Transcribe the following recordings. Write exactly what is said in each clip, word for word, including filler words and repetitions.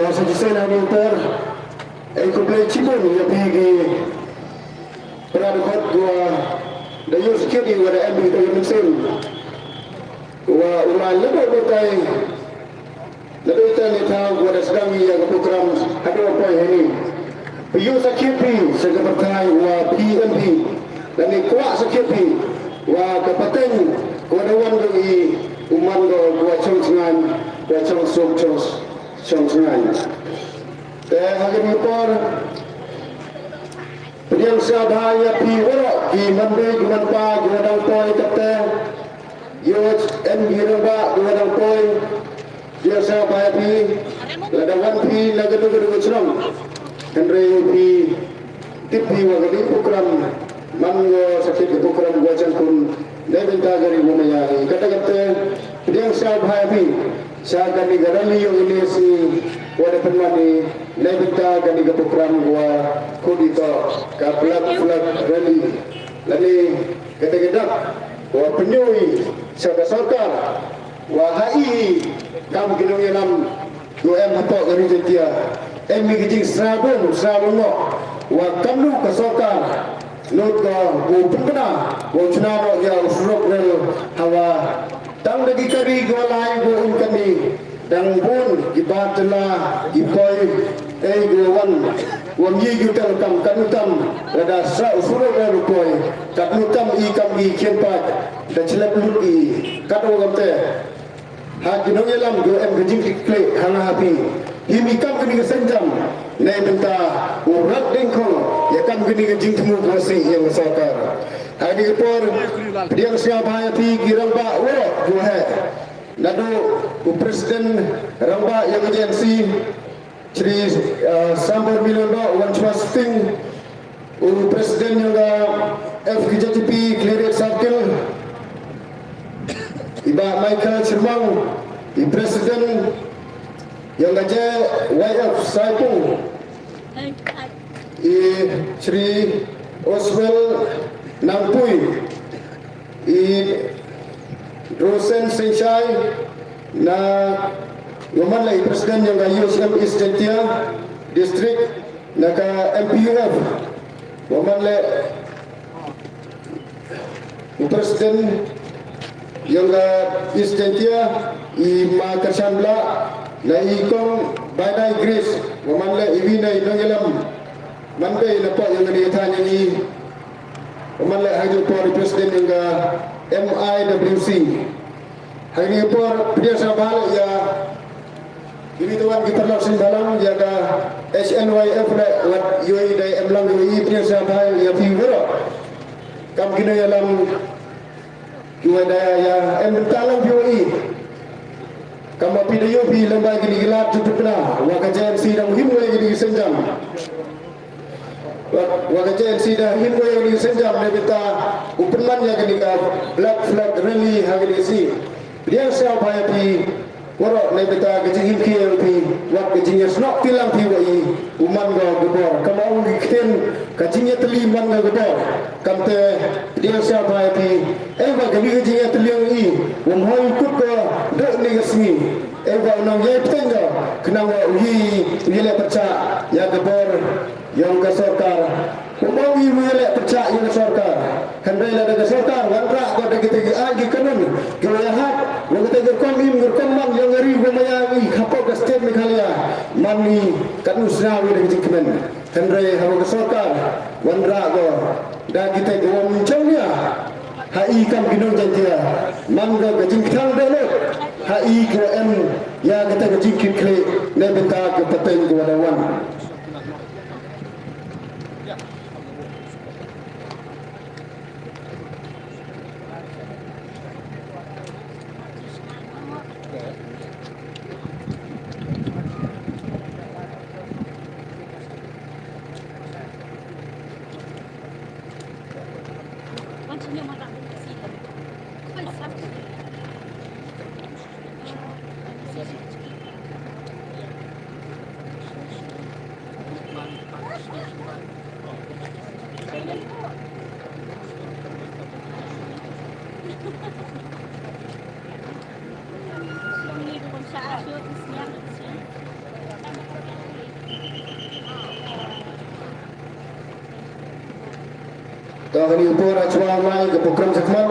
Sa shisien ha kane ka por, eh, khublei shibun ïa phi ki para dkhot kiba da ïoh sakhiat ïa u, wa da em ïa kata ka mynsiem, wa u la leit noh batai, leit noh batai na thaw wa da sdang ïa ka program haduh ba poi hangne. Phi ïoh sakhiat phi sha ka pyrthai wa phi em phi, lane kwah sakhiat phi wa ka pateng ka wa da wan jong i u man ko ka wa shong shngaiñ, ka wa shong suk shong, shong shngaiñ. Te ha kane ka por, pdiang sngewbha ïa phi waroh ki manbei ki manpa ki wa dang poi, katte ïoh em ki rangbah ki wa dang poi. Pdiang sngewbha ïa phi, lada wan phi na kano kano ka shnong, hynrei phi tip phi wa kane ka program man ko sakhiat ka program wa jong khun na bynta ka ri wa maya hi. Kata katte pdiang sngewbha ïa phi sha kane ka rally yong i ne si wa da pynman i na bynta kane ka program wa khun ito ka flag, flag rally. Lane kata ka dak wa pynïoh i sha ka sorkar wa ha i kam ki nongïalam kiwa em hapoh ka Ri Jaintia, em i ka jingsngewbha, sngewbha noh wa kamnu ka sorkar, lut ko u pynbna wa u chna noh ïa u surok rel hawa tang da ki kari kiwa lai kiwa um kane, dang bun ki bar jylla ki poi, ei kiwa wan, wa ngi ki hotel kam, katno tam lada sa u surok rel u poi, katno tam i kam ki khian paid da chlep lut i, katwa kamte. Ha ki nongïalam kiwa em ka jingkitkhlieh ha nga ha phi, hi mi kam kani ka sienjam na bynta u rat dengkhong ïa kam kani ka jingthmu ka sih ïa ka sorkar. Ha kani ka por, pdiang sngewbha ïa phi ki rangbah waroh kiwa heh, naduh u president rangbah ïa ka J N C, Shri, uh, Sambor Milon Doh, wan shwa sting, u president yong ka F K J G P Khliehriat Circle, i bah Michael Shyrmang, i president yong ka J Y F Saipung, i Shri Oswell Nangpui, i Rosen Singshai, na, nga man la i president yong ka U S M East Jaintia District, na ka M P U F, nga man la i president yong ka East Jaintia, i ma Kyrshan Blah, na i kong Baidai Grace, nga man la i wi na i nongïalam manbei na pok yong ka ni ka thaiñ yong i. Nga man la ha i jong por i president yong ka M I W C. Ha kani ka por pdiang sngewbha ïa ki wi tawon ki paralok sngewbha lang ïa ka H N Y F la wat ïoh i dei em lang ïoh i, pdiang sngewbha ïa phi waroh. Kam ki nongïalam ki wa da ïa em bynta lang phi wa i. Kam wa phi da ïoh phi lem bad kini ki lad jingpynbna wa ka J N C da u him wa kini ki sienjam. Wa, wa ka J N C da him wa ïa kani ka sienjam na bynta u pynman ïa kani ka Black Flag Rally ha kani ka sngi. Pdiang sngewbha ïa phi waroh na bynta ka jingim ki ïa phi, wat ka jingïasnoh tilang phi wa i u man ka ka bor. Kam wa ong ki ktien ka jingïatylli man ka ka bor. Kamte pdiang sngewbha ïa phi. Ei wa kani ka jingïatylli ong i um hoi kut ka dok ni ka sngi. Ei wa u nang ïai pteng ka khnang wa u ïa, u ïaleh pyrchah ïa ka bor yong ka sorkar. Kumba u ïaleh pyrchah ïa ka sorkar. Hynrei lada ka sorkar wanrah ko da kita ki aiñ ki kanun ki wa ïahap wa kita ki rukom im ki rukom man yong ka ri wa maya i hapoh ka state Meghalaya, man i katnu sngewbha da ka jingkmen. Hynrei haba ka sorkar wanrah ko da kita ki wa mynjong ïa ha i kam ki nong Jaintia, man ko ka jingkthang da lut ha i ki wa em ïa kita ki jingkitkhlieh na bynta ka pateng ki wa da wan. Ka kani ka por, ha shuwa ban ai ka program shakhmat,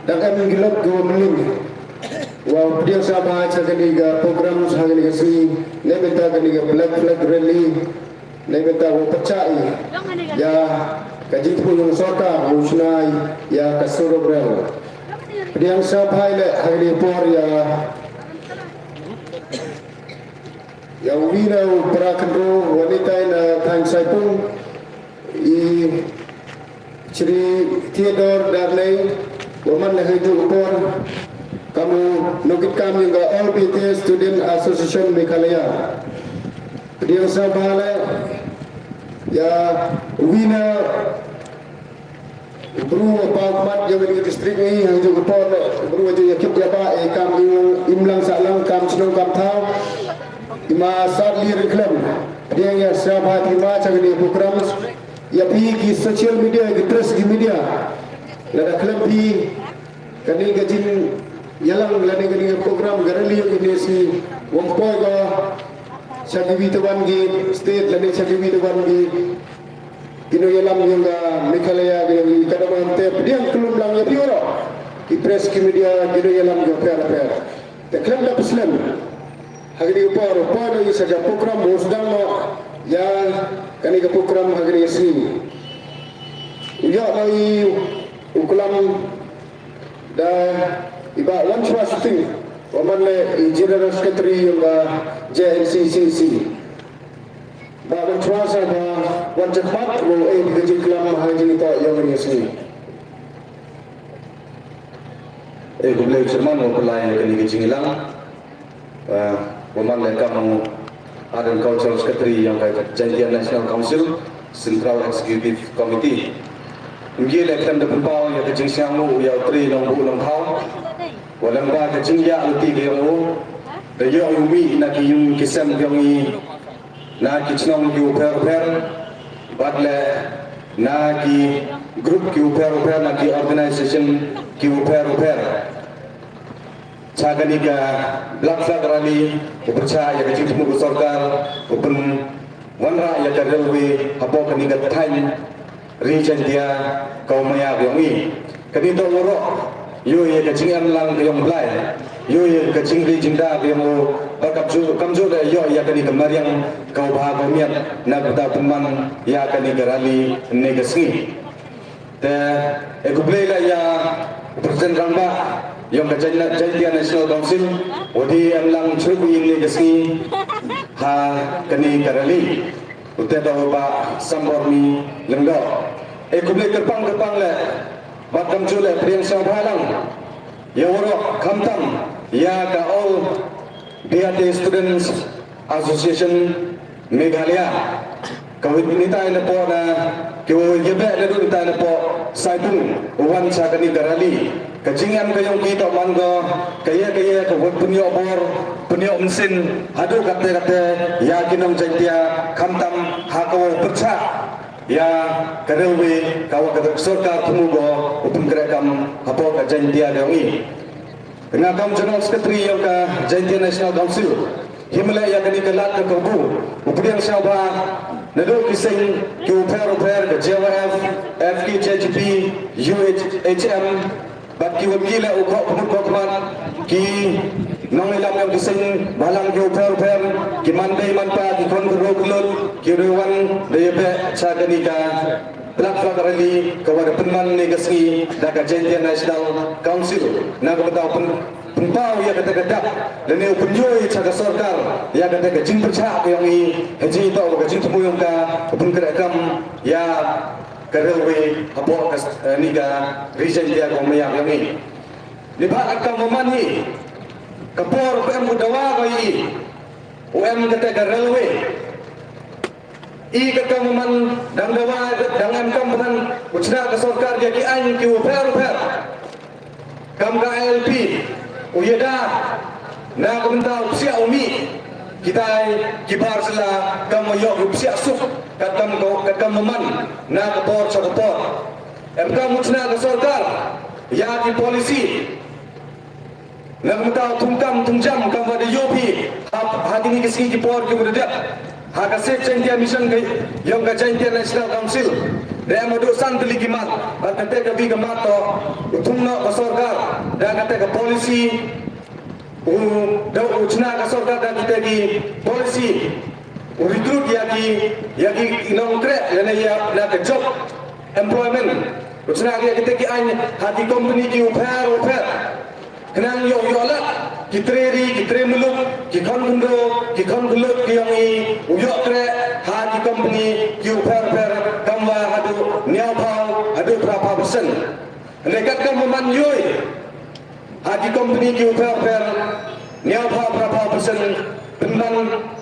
dang em ki lok kiwa mynnin wow pdiang sngewbha sha kani ka program, sha kani ka sngi, na ka bynta kani ka Black Flag Rally, na ka bynta wow pyrshah i ya ka jingthmu yong ka sorkar wow shna i ya ka Surok Rail. Pdiang sngewbha leh ha kani ka por ya ya uwi na u para khynroo wa nitai na thaiñ Saipung, i Shri Theodore Darley, wa man ha kajuh ka por kam u nongkitkam yong ka All Bharatiya Student Association Meghalaya. Pdiang sngewbha leh ya uwi na u bru wa paw khmat yong kani ka district ngi ha kajuh ka por, u bru wa ju ya kit ya bah, e kam imlang sahlang, kam shnong kam thaw, i ma Sadlieh Ryngkhlem. Pdiang ya sngewbha, i ma, sha kani ka program. Ya phi ki social media, ki press, ki media, lada khlem phi kani ka jingïalang lane kani ka program, ka rally yong kani ka sngi, wym poi ko sha kiwi tawon ki state lane sha kiwi tawon ki ki nongïalam yong ka Meghalaya ka yong i, ka dang mynta. Pdiang khlem lang ya phi waroh ki press, ki media, ki nongïalam ki pher pher. Te khlem da pyrshah ha kani ka por, por da i sha ka program wow sdang noh ya kani ka program ha kani ka sngi. U yoh noh i u klam da i Bah Wanchwa Suting, wa man leh i General Secretary yong ka J N C C C. Bah Wanchwa, sa ba wan chakhmat wow ai ka jingklam ha ka jingtoh yong kani ka sngi. E, khublei Chairman wa pynlai kani ka jingïalang. Eh, wa man leh kam u Ardent Cultural Secretary yong ka Jaintia National Council, Central Executive Committee. Ym ye leh khlem da pynpaw ya ka jingsngewnguh ya u Trai Nongbuh Nongthaw, wa lyngba ka jingïaid lynti ka yong u, da yoh u mih na ki ïing ki sem ki yong i, na ki chnong kiwa pher pher, bad leh na ki group kiwa pher pher, na ki organization kiwa pher pher, sha kani ka Black Flag Rally, u pyrshah ya ka jingthmu ka sorkar u pynwanrah ya ka railway hapoh kani ka thaiñ Ri Jaintia kawa maya ka yong i. Kani toh waroh yoh ya ka jingem lang ka yong u Blai, yoh ya ka jingri jingda ka yong u, bad kamjooh, kamjooh leh yoh ya kani ka mariang kawa bha kawa miat na ka bynta pynman ya kani ka rally ne ka sngi. Te, e, khublei leh ya u President Rangbah yong ka Jain-, Jaintia National Council, wa da em lang churuk i ne ka sngi ha kani ka rally. Uta da u Bah Sambor Mi Lyngdoh. E, khublei kyrpang kyrpang leh, bad kamjooh leh pdiang sngewbha lang ya waroh, khamtam ya ka All Bharatiya Students Association Meghalaya, kawa nitai napoh na, kiwa yabeh naduh nitai napoh Saipung, u wan sha kani ka rally. Ka jingem ka yong ki toh man ko, ka ya ka ya ka wa pynyoh bor, pynyoh mynsiem haduh katte katte ya ki nong Jaintia, khamtam ha kawa pyrshah ya ka railway kawa ka sorkar thmu ko u pynkrehkam hapoh ka Jaintia ka yong i. Nga kam General Secretary yong ka Jaintia National Council, hima leh ya kani ka lad ka kabu u pdiang sngewbha naduh ki seng kiwa pher u pher, ka J Y F, F K J G P, U H M, bad kiwa ki leh u khoh khmut khoh khmat, ki nongïalam yong ki seng bhalang kiwa pher u pher, ki manbei manpa, ki khon khynroo khynlut, kiwa wan da yabeh sha kani ka Black Flag Rally kawa da pynman ne ka sngi da ka Jaintia National Council, na ka bynta u pyn-, pynpaw ya kata ka dak lane u pynyoo ya ka sorkar ya kata ka jingpyrshah ka yong i, ha jingtoh ka jingthmu yong ka u pynkrehkam ya ka railway hapoh ka, eh, ne ka Ri Jaintia kawa maya ka yong i. Neibhah katkam wa man hi, ka por u em u dawa ko i, u em kata ka railway. I katkam wa man dang dawa, dang em kam pynban u chna ka sorkar ya ki aiñ kiwa pher u pher. Kam ka I L P, u yada na ka bynta u psiah u mih, kitai ki bar jylla kam wa yoh u psiah suk katkam ka, katkam wa man na ka por cha ka por. Em kam u chna ka sorkar ya ki policy na ka bynta u thungkam thungjam kam wa da yoh phi ha, ha kini ki sngi ki por kiwa da dep. Ha ka Save Jaintia Mission ka yong ka Jaintia National Council, da em haduh san tylli ki mat, bad kata ka bi ka mat to u thung noh ka sorkar da kata ka policy, u da u chna ka sorkar da kata ki policy u recruit ïa ki, ïa ki nongkreh lane ïa na ka job employment. U chna ïa kita ki aiñ ha ki company ki u pher u pher. Khnang ïoh ïoh lad ki tre ri, ki tre muluk, ki khon khyndew, ki khon khynlut ki yong i, u ïoh kreh ha ki company ki u pher pher, kam wa haduh hynñiewphew haduh phraphew percent. Hynrei kat kam wa man ïoh i ha ki company ki u pher pher, hynñiewphew phraphew percent pynban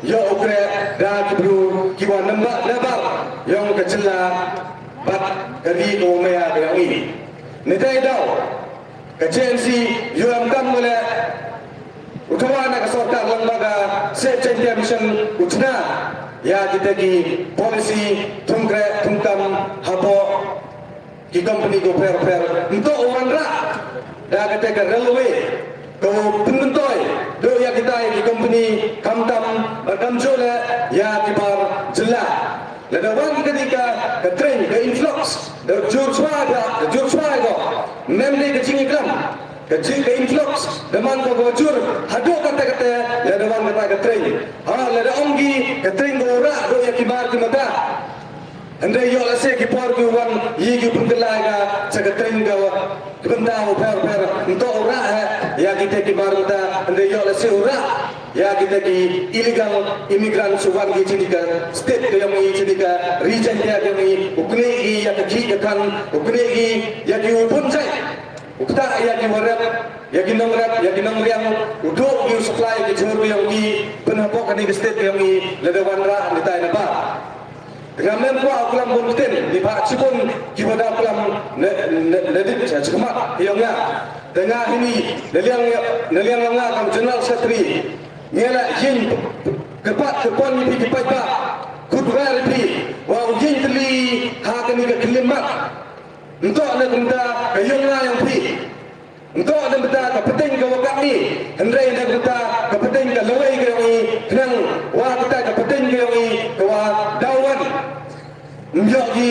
ïoh u kreh da ki bru ki wa namba nabar yong ka jylla bad ka ri ka wa maya ka yong i. Nita i daw ka J N C ïoh em kam mule u thawa na ka sorkar lang ba ka Save Jaintia Mission u chna ïa kita ki policy thung kreh thung kam hapoh ki company ko pher pher. Nto u wanrah da kata ka railway ko pynmyntoi do ïa kita ki company khamtam ba kam jole ïa ki bar jylla. Lada wan ka dei ka, ka train, ka influx da jur chwa da, da jur chwa ko. Mem dei ka jingiklam ka jing ka influx da man ko ko jur haduh kata kata. Lada wan kata ka train, ha, lada ong ki ka train ko rah do ïa ki bar ki mata. Hynrei ïoh lehse ki por ki wan ïa ki pynkylla ka sa ka train ka wa ki bynta u pher pher. Nto u rah ha ïa kita ki bar mata. Hynrei ïoh lehse u rah ïa kita ki illegal immigrants u wan ki chini ka state ka yong i, chini ka region ka yong i, u kne ki ïa ka ki ka kan, u kne ki ïa ki u bun jai. U kta ïa ki warep, ïa ki nongrep, ïa ki nongriang, u duk ki u supply ki jhur ki yong ki pynhapoh kani ka state ki yong i. Lada wanrah ni tai na ba. Tengah mem kwah u klam bun ktien, ni ba chibun ki wada klam ne ne ne dik cha chikmat yong nga. Tengah hini ne liang ne liang nga kam general secretary. Ngela yin kepat kepon ni ki pai ba. Kut wer pi wa u yin teli ha kani ka kelimat. Ntok ne kumta ka yong nga yong pi. Ntok ne kumta ka peteng ka wakat ni. Hynrei ne kumta ka peteng ka lawei ka yong i. Khnang wa kumta ka peteng ka yong i ka wa dawan. Mjok ki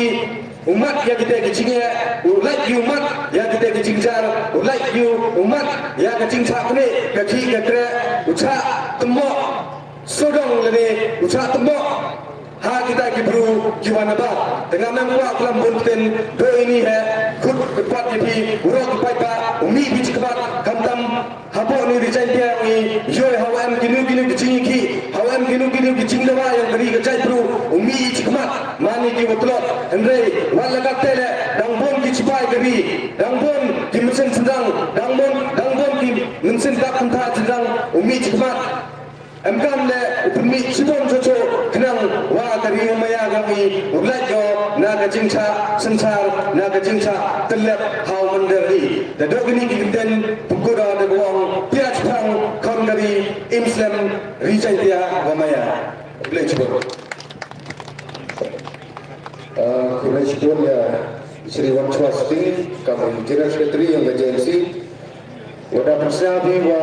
umat ya kita ki jingya, ulai ki umat ya kita ki jingjar, ulai ki umat ya ka jingchak ne ka ki ka kre, uchak tembok. Sodong lane uchak tembok ha kita ki bru ki wan ba. Tengah mem kwah klam bun ktien do ini he. Khut kepat ki phi urok ki paidbah, umi phi chikbat khamtam hapoh ni ri Jaintia i. Yoi hawa em kinu kinu ki jingki, hawa em kinu kinu ki jingdawa yang kari ka jait bru, umi chikmat mani ki watlot. Hynrei wat la kat tele dang bun ki chipai kari, dang bun ki mynsiem sendang, dang bun dang bun ki mynsiem kap kynta sendang, umi chikmat. Em kam le u pynmih chibun chocho khnang wa ka ri maya ka mi u lait yo na ka jingcha synchar, na ka jingcha tyllep ha u mynder ri. Da dok ni ki ktien pynkuda da bong pia chpang khon ka ri im slem ri Jaintia wa maya. Khublei chibun. Ah, khublei chibun ya Shri Wanchwa Singh, kam General Secretary yang ka J N C. Wada pynshai phi wa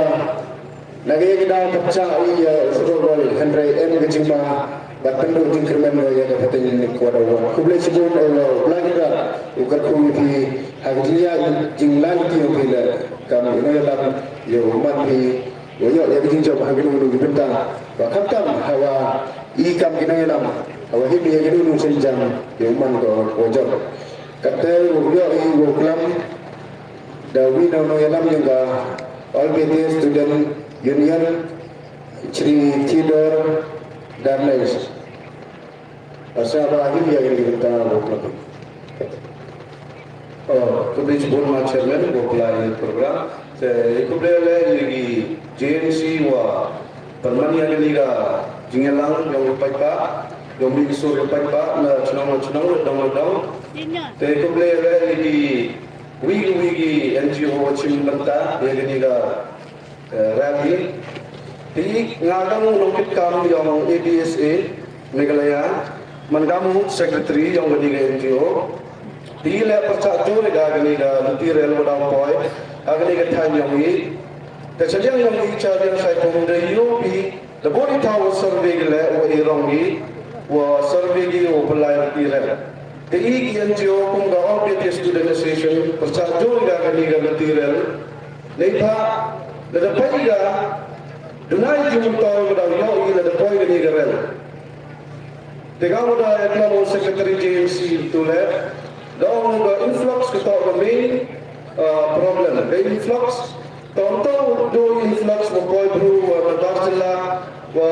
na ka ïa ka daw pyrshah ïa u Sutong Roy, hynrei em ka jingma bad pynduh jingkyrmen wa ïa ka pateng ni kwada wan. Khublei shibun ïa u Blai Kynrad u kyrkhu ïa phi ha ka jingïa jinglan ki ïa phi la kam ïa nongïalam ïa u man phi wa ïoh ïa ka jingjop ha kino kino ki bynta. Wa khamtam hawa i kam ki nongïalam hawa him ïa kino kino sien jam ïa u man ko wa jop. Kata wa ïoh i wa klam da uwei na u nongïalam jong ka All Media Student Union, Shri Theodore Darnesh. Asa ba him ïa kini kita wa klam. Oh, khublei chibun ma chairman wa pynlai program. Te khublei le ïa ki J N C wa pynman ïa kini ka jingïalang yong u paidbah, yong mi ki sur u paidbah na chnong na chnong, na dong na dong. Te khublei le ïa ki wi wi ki N G O wa chim bynta ïa kini ka, eh, rally. Te nga kam u nongkit kam yong A B S A Meghalaya, man kam u secretary yong kani ka N G O. Te le pyrchah jur ïa kani ka luti rel wa daw poi ha kani ka thaiñ yong i. Te chaliang yong i chaliang sai pong da ïoh pi Da bun i thaw wa survey ki leh wa i rong ki, wa survey ki wa pynlait ki rel. Te i ki N G O kum ka All India Student Association pyrshah jur ïa kani ka luti rel. Neibhah lada poi ka, duna i jingmyntoi wa da ïoh i lada poi kani ka rel. Te nga wa da ïa klam u Secretary J M C tu leh, da ong ka influx ka toh ka main, uh, problem. Ka influx, to ym toh du influx wa poi bru wa nabar jylla, wa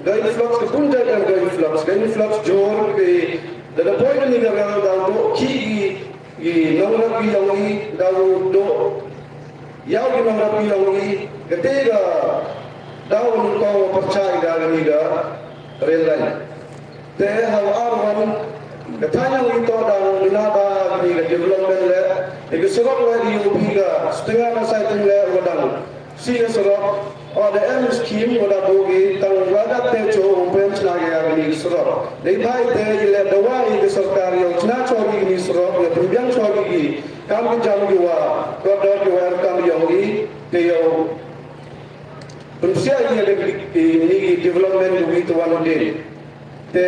ka influx ka bun jait ka influx, ka influx jur ki, lada poi kani ka rel da u duh ki, ki nongrep ki yong i, da u duh ïa ki nongrep ki yong i, kata ka daw nyngkong wa pyrshah ïa kani ka rel line. Te ha u ar wan, ka thaiñ yong i toh dang duna ba kani ka development leh, ïa ka surok leh, ïa u phi ka Sutnga na Saiteng leh wa dang shi ka surok. Ynda em scheme wa da buh ki tang wa da te cho u pynshna ïa kani ka surok. Neibhah te i leh dawa i ka sorkar ïa u shna cho ki kani surok, ïa pynbiang cho ki ki kam ki jam ki wa kordor ki wa em kam yong i, te ïa u pynpsiah ïa kani ki development ki wi te wan u dien. Te,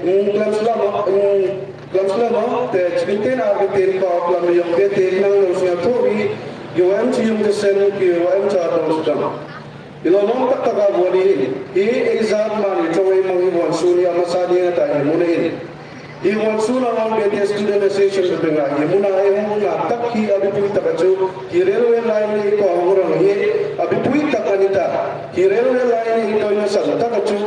mm, khlem shlem, mm, khlem shlem, te, chi kyntien ar kyntien ka khlem yong te, te, nang nang sngewthuh ïa, ïa wa em chi yung te sen, ïa wa em cha dong sdang. Ïa la long tak tak a bun hi, hi, i zat man, i chong i mang i wan sun, i ama sa ni ta i mun hi. I wan sun a wan bete student association bete nga, i mun a i hong nga tak hi a bipui tak a chu, hi railway line i ko hong rang hi, a bipui tak a ni ta, hi railway line i ko na san tak a chu,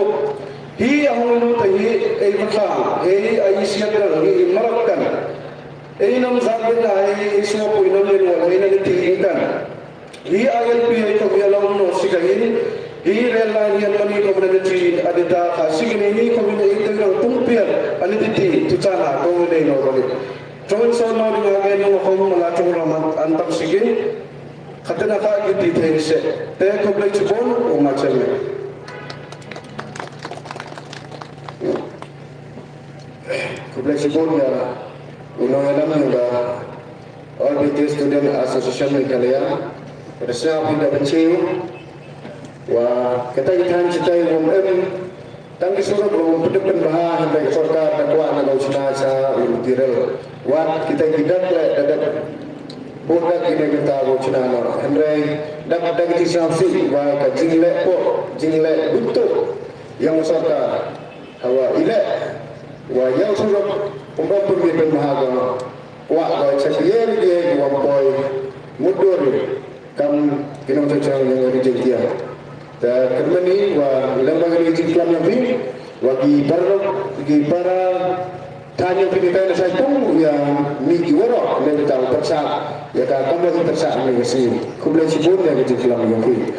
hi a hong lu ta hi, ei vatlang, ei a i siat rang hi, i marak kan. Ei nam zat bin a ei, ei sua pui nam yin wal, ei na ni ti kan. Hi I L P ei ko hi a long no si ka hin. Hi rail line hi an mani ko bna ni ti a di ta ka si ka ni ni ko bna ei ta rang tung pian. A ni ti ti tu chana ko bna no ko ni. Chong so no ni ma ke no ko ma la chong rang man an tam si kin. Khatna ka ki ti thai ni se. Te ko blai chibon o ma chame. Ko blai chibon ya. Uno ya nam ya. All Baptist Student Association Meghalaya, ka da sñiaw phi da pynchiew, wa kita ki thaiñ chitai wym em, tang ki surok ruh wym pynbha, hynrei ka sorkar da kwah na ka u chna cha u tirel. Wat kita ki dak leh da dak, bun dak ki ne kita u chna no. Hynrei dak dak ki sñiaw si, wa ka jingleh poh, jingleh butuh, yang sorkar, hawa i leh, wa yang surok, pynbha pynbha ka no. Kwah ka cha kier kier ki wan poi mutdur kam ki nongchong chang ïa ka jingkiar. Te kynmaw ni wa lem bad ka jingklam ïa phi wa ki para ki para thaiñ ïa phi ki thaiñ na Saiteng ïa mi ki waroh lem bad ta u pyrshah ïa ka kam ïa ki pyrshah ïa ka sngi. Khublei shibun ïa ka jingklam ïa phi.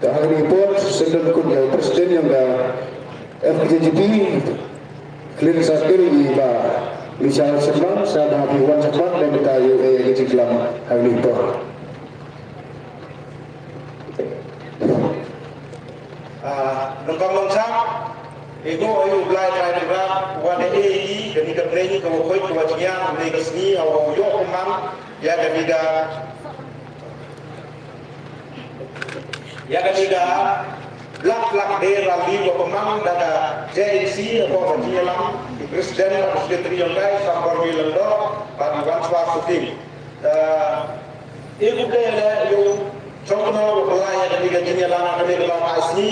Te ha kane ka por, sngewdon kut ïa u President jong ka F K J G P, Clean Circle, i Bah Michal Sherman, sa ba phi wan sherman, lem bad ta ïa u A K G Club ha kane ka por. Ah, nongkam nongcham, i ko ayu Blai Trai Nongrak, wan e i, kane ka bneng, ka wa khoi, ka wa jngiang, kane ka sngi, aw, aw, ïoh kumang, ïa kane ka Ïa kane ka Black Flag Day rally wa pynmang da ka J N C, ko ka jingïalam, i President, i Secretary yong ka, i Sambormi Lyngdoh, bad i Wanswar Suting. Eh, i khublei leh ïa u Chongkno wa pynlait ïa kane ka jingïalam, kane ka long ai sngi,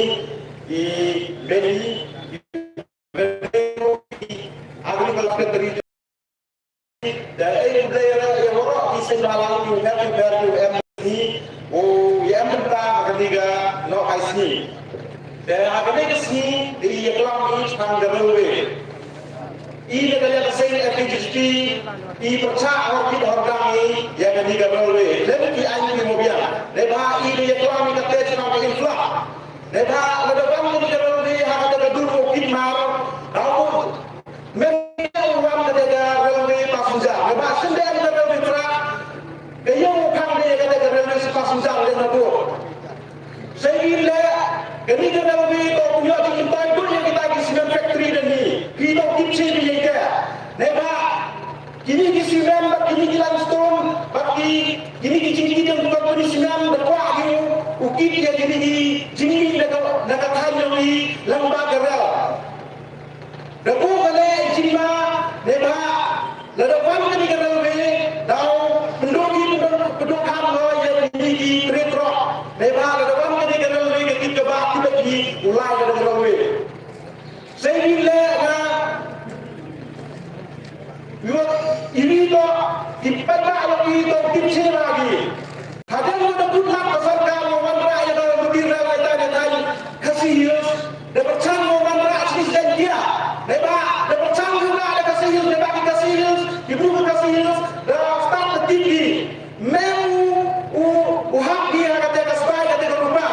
i Benny, i Agriculture Secretary, da ei khublei ïa waroh ki seng bhalang ki wer ki wer ki em ni u ïa em bynta ha kane ka nohkai sngi. Te ha kane ka sngi dei ïa klam i tang ka railway. I da ka ïa ka seng F K J G P i pyrchah hor kit hor dang i ïa kane ka railway. Lem ki aiñ ki mo biang. Dei ba i da ïa klam i ka te tang ka influx. Dei ba lada wan kane ka railway ha kata ka dur u kit mar. Dau mut Mynta u wan kata ka railway passenger, kaba sendar ka railway truck, ka ïoh u khang de kata ka railway passenger de na bor. Sa ïa leh, kane ka railway to u ïoh jingmyntoi bun ïa kita ki cement factory de ni, ki to kit shi bi ïa ka. Neba, kini ki cement, bad kini ki limestone, bad ki, kini ki jingkit jong ka company cement, da kwah ki u, u kit ïa kini ki jingkit na ka, na ka u lai ka dang railway. Sa ïa ine i leh na, ïa ine i to, i paidbah ïa ine i to, tip sha ïa ki. Hadien ba da kut lad ka sorkar ba wanrah ïa ka material ïa ka ïa ka Khasi Hills, da pyrshang ba wanrah shisien ïa. Dei ba da pyrshang ba da Khasi Hills, dei ba ki Khasi Hills, ki briew ka Khasi Hills, da stad da tip ki. Mem u, u, u hap ki ha kata ka sbai kata ka rupa.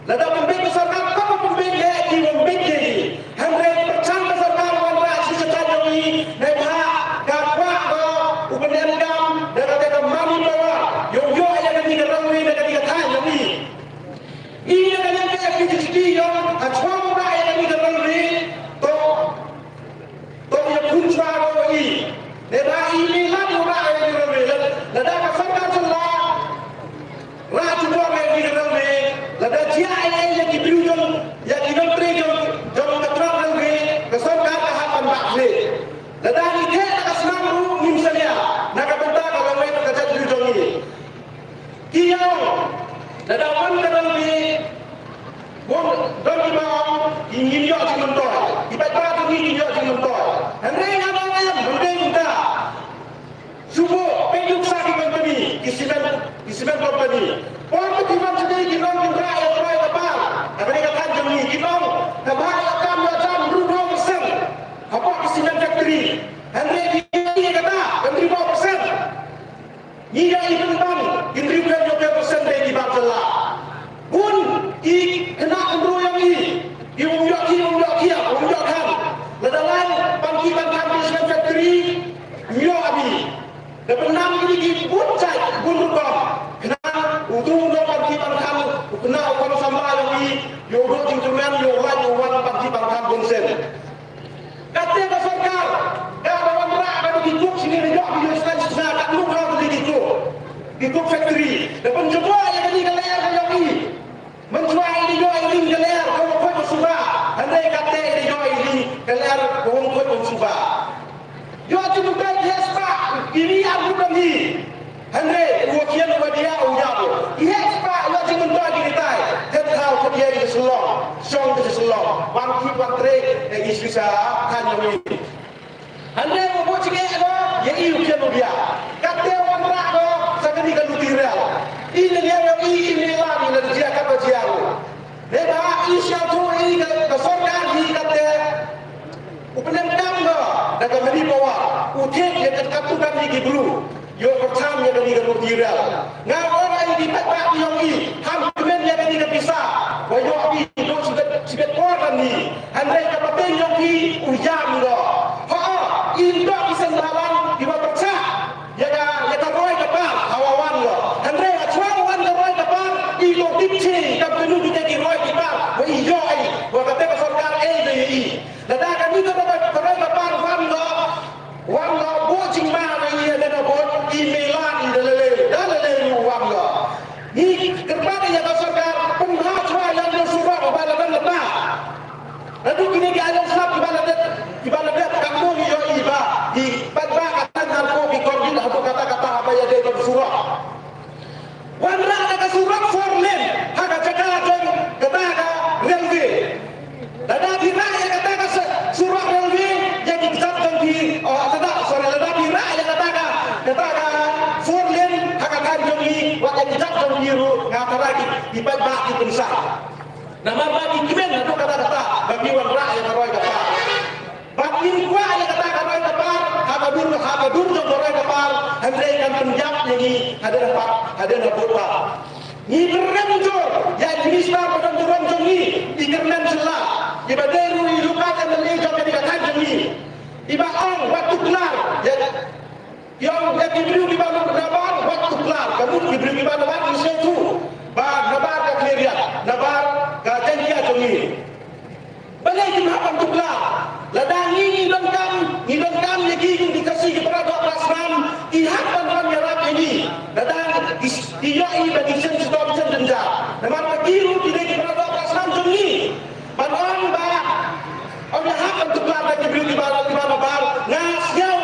Lada pynbeit ka sorkar, kaba pynbeit leh ki, pynbeit leh ki. Hynrei pyrshang ka sorkar wanrah shi sha jong i, neibhah ka kwah ka u pyndem kam da kata ka money power. Ïoh ïoh ïa kane ka railway da kane ka thaiñ jong i. I da ka liang ka F K G G P ïoh ha chwa wanrah ïa kane ka railway. To To ïa pun chwa ro i. Lada i mi la u ra i ro re. Lada ka sorkar jylla ra chu ro i ro re. Lada jia ai ai ïa ki briew jong, ïa ki nongtrei jong, jong ka trak ro re. Ka sorkar ka hap ban bak le. Lada i the na ka snam ru ngim salia. Na ka bynta ka long ka jait briew jong i. Ki ong, lada wan ka dang bi, bun don kiba ong, ki ngin ïoh jingmyntoi. Ki paidbah ki ngin ïoh jingmyntoi. Hynrei nga ong em, hynrei mynta. Shu buh, peit nuksa ki company, ki cement, ki cement company. Por ki ban jingmyntoi ki long ki rah ïa ka roi ka par. Hynrei ka than jong ngi ki long, ka ba ïa kam ïa jam hynriew percent. Hapoh ki cement factory. Hynrei ki ïa kata, hynriew percent. Ngi ïa i pynban, hynriew phew phew percent dei ki bar jylla. Bun ki khynnah khynroo ïa ngi, ki um ïoh ki, um ïoh ki, um ïoh kan. Lada lai ban ki ban kan business factory, um ïoh abi. Da pynban ki ki bun jait, bun rukom. Khynnah u tu u nong ban ki ban kan, u khynnah u khon samla ïa ngi, ïoh u duk jingkyrmen, ïoh u lait, ïoh u wan ban ki ban kan bun sien. Kata ka sorkar, ka ba wanrah ka dei ki cook sini, ïoh ki ïoh stan sna, ka dei ka dei ki cook. Ki cook factory. Da pynjubor ïa ka dei ka lyer ka ïoh i. Mynshuwa i dei ïoh i dei ka lyer ka wong khot wong suba. Hynrei kata i dei ïoh i dei ka lyer ka wong khot wong suba. Ïoh ki bukai ki heh spah, ki ri ar bukai ni. Hynrei u wa khian u wa dia u ïap. I heh spah ïoh jingmyntoi ki kitai. Thet thaw khot ïa i Shillong. Shong i Shillong. Wan ki wan trei ïa i shisha than ïa i. Hynrei u buh jingeh ko ïa i u khian u dia. Kata wanrah ko sa kani ka luti rel. I ne liang ïa i i ne la ni la jia kaba jia ko. Dei ba i sha tu i ka, ka sorkar hi kate. U pyndonkam ko da ka mani pawa. U thik ïa ka katu kani ki bru. Ïoh ka cham ïa kani ka ruti rel. Nga ong ai di pat ba ïong i. Ham kmen ïa kani ka pisa. Wa ïoh i do sibet sibet por kani. Hynrei ka pateng ïong i u ïam ko. Ha i ndo ki sen balang i wa pyrchah. Ïa ka, ïa ka roi ka par, hawa wan lo. Hynrei ha chwa wan ka roi ka par, i lo dip chi, kam kenu kita ki roi ki par, wa i ïoh i, wa kata ka sorkar ei da i. Lada kani ka roi, ka roi ka par wan lo, wan lo, bo jingma na i, ïa da bo, i mela i da lele, da lele ru wan lo. Ni kyrpad ïa ka sorkar, pynbha chwa ïa ka surok, ba la dang lata. Naduh kine ki ailad slap kiba la dep, kiba la dep, katno ngi ïohi ba, ki paidbah ka tang narko ki kordit haduh katta katta haba ïadei bad surok. Wanrah da ka surok four lane ha ka jaka jong kata ka railway. Lada phi rah ïa kata ka se-, surok railway ïa ki kjat jong phi, oh, lada, sorry, lada phi rah ïa kata ka, kata ka four lane ha ka thaiñ jong ngi, wat ïa ki kjat jong phi ruh nga tharai ki, ki paidbah ki pynshai. Namar ba ki kmen haduh katta katta ba ki wanrah ïa ka roi ka par. Ba kin kwah ïa kata ka roi ka par, ha ka dur, ha ka dur jong ka roi ka par, hynrei kan pynjah ïa ngi hadien ha par, hadien ha bud par. Ngi kyrmen jur ïa i minister ba don burom jong ngi, i kyrmen shylla, i ba dei ruh i lokal M L A jong kane ka thaiñ jong ngi. I ba ong wat tuklar ïa Ïa, ïa ki briew kiba nabar, wat tuklar, ka mut ki briew kiba nabar, ngi sngewthuh ba nabar ka khlieh riat, nabar ka jaiñtia jong ngi. Balei kim hap ban tuklar? Lada ngi ngi donkam, ngi donkam ïa ki, ki Khasi ki para doh para snam, ki hap ban wan ïarap ïa ngi. Lada ki, ki ïohi ba ki shem shitom shem jynjar. Namar ba ki ruh ki dei ki para doh para snam jong ngi. Ban ong ba ym ïahap ban tuklar da ki briew kiba, kiba nabar, nga sngew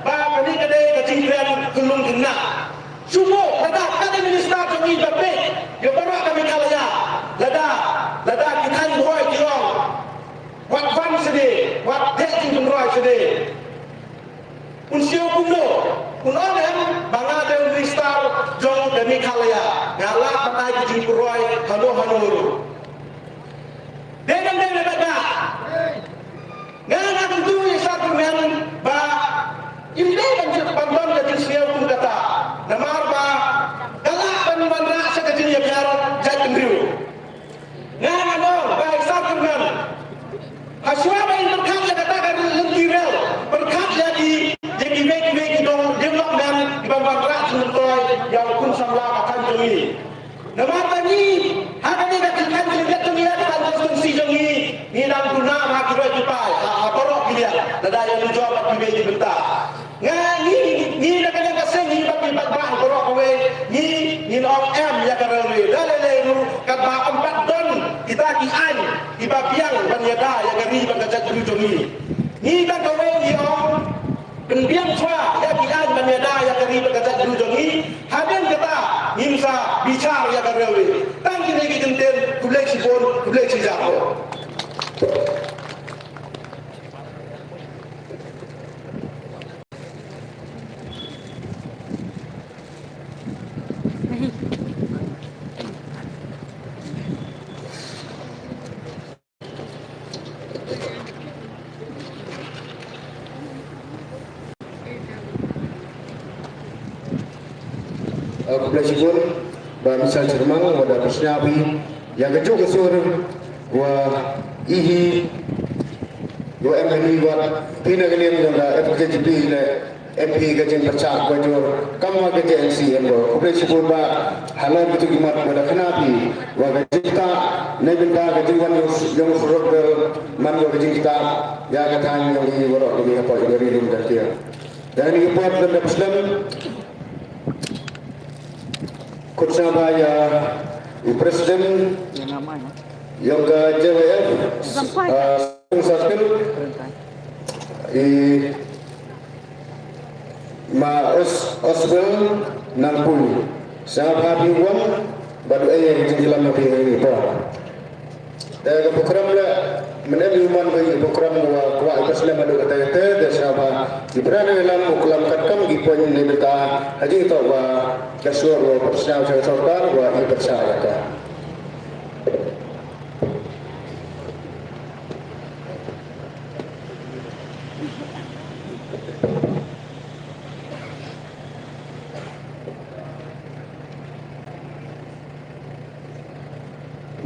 ba kane ka dei ka jingkren khyllung khynnah. Shu buh lada ka dei minister jong ngi ba peit ïa baroh ka Meghalaya. Lada, lada kita jingpyrshah hano hano ruh. Dei dang dei na kata. Nga nga kyntu ïa i Sir Kyrmen ba im dei ban jop ban don ka jingsngew kum kata. Namar ba ka lah ban wanrah sha ka jingïabiar jaitbynriew. Nga nga ong ba i Sir Kyrmen hashwa ba in pyrkhat ïa kata ka lynti rel, pyrkhat ïa ki, ïa kiwei kiwei ki dong development kiban wanrah jingmyntoi ïa u khun samla ka thaiñ jong ngi. Namar ba ngi ha kane ka thaiñ jong ngi, ha ka constituency jong ngi, ngi dang duna ha ki roi ki pai ha, ha baroh ki liang, lada ïa u jop ha kiwei ki bynta. Nga ngi, ngi na ka liang ka seng ngi bad ki paidbah baroh kawei, ngi ngin ong em ïa ka railway. Da lei lei ruh katba ym pat don kita ki aiñ kiba biang ban ïada ïa ka ri bad ka jaitbynriew jong ngi. Ngi tang kawei ngi ong pynbiang shuwa ïa ki aiñ ban ïada ïa ka ri bad ka jaitbynriew jong ngi. Hadien kata ngin sa bishar ïa ka railway. Tang kine ki kyntien, khublei shibun, khublei shihajar. Eh, khublei shibun Bah Michel Syrmang, wat la pyrshah ïa kajuh ka sur, wa i hi, wa em hani, wa phi na ka liang jong ka F K J P le, em phi ka jingpyrshah kaba jur, kam wa ka J N C em ko. Khublei shibun Bah, halor kito ki mat wa da khana phi, wa ka jingtah, na bynta ka jingwan jong, jong surok bel, man wa ka jingtah, ïa ka thaiñ jong ngi waroh kawei hapoh ka ri lum ka tiar. Dang ïa ka por lem da pyrshah. Khut sha ba ïa u president ïa ka J Y F, ah, Circle, i Ma Os-, Oswell Nangpui. Sha ba phi wan bad u ai ïa ka jingïalam na phi ïa ka por. Te ka program le, mynta ïa u man ka program wa kwah i pyrshah lem haduh katta katta, te sngewbha i Prime Minister u klam katkam ki point ne bynta ha jingthoh wa ka sur wa pyrshah sha ka sorkar wa i pyrshah ïa ka.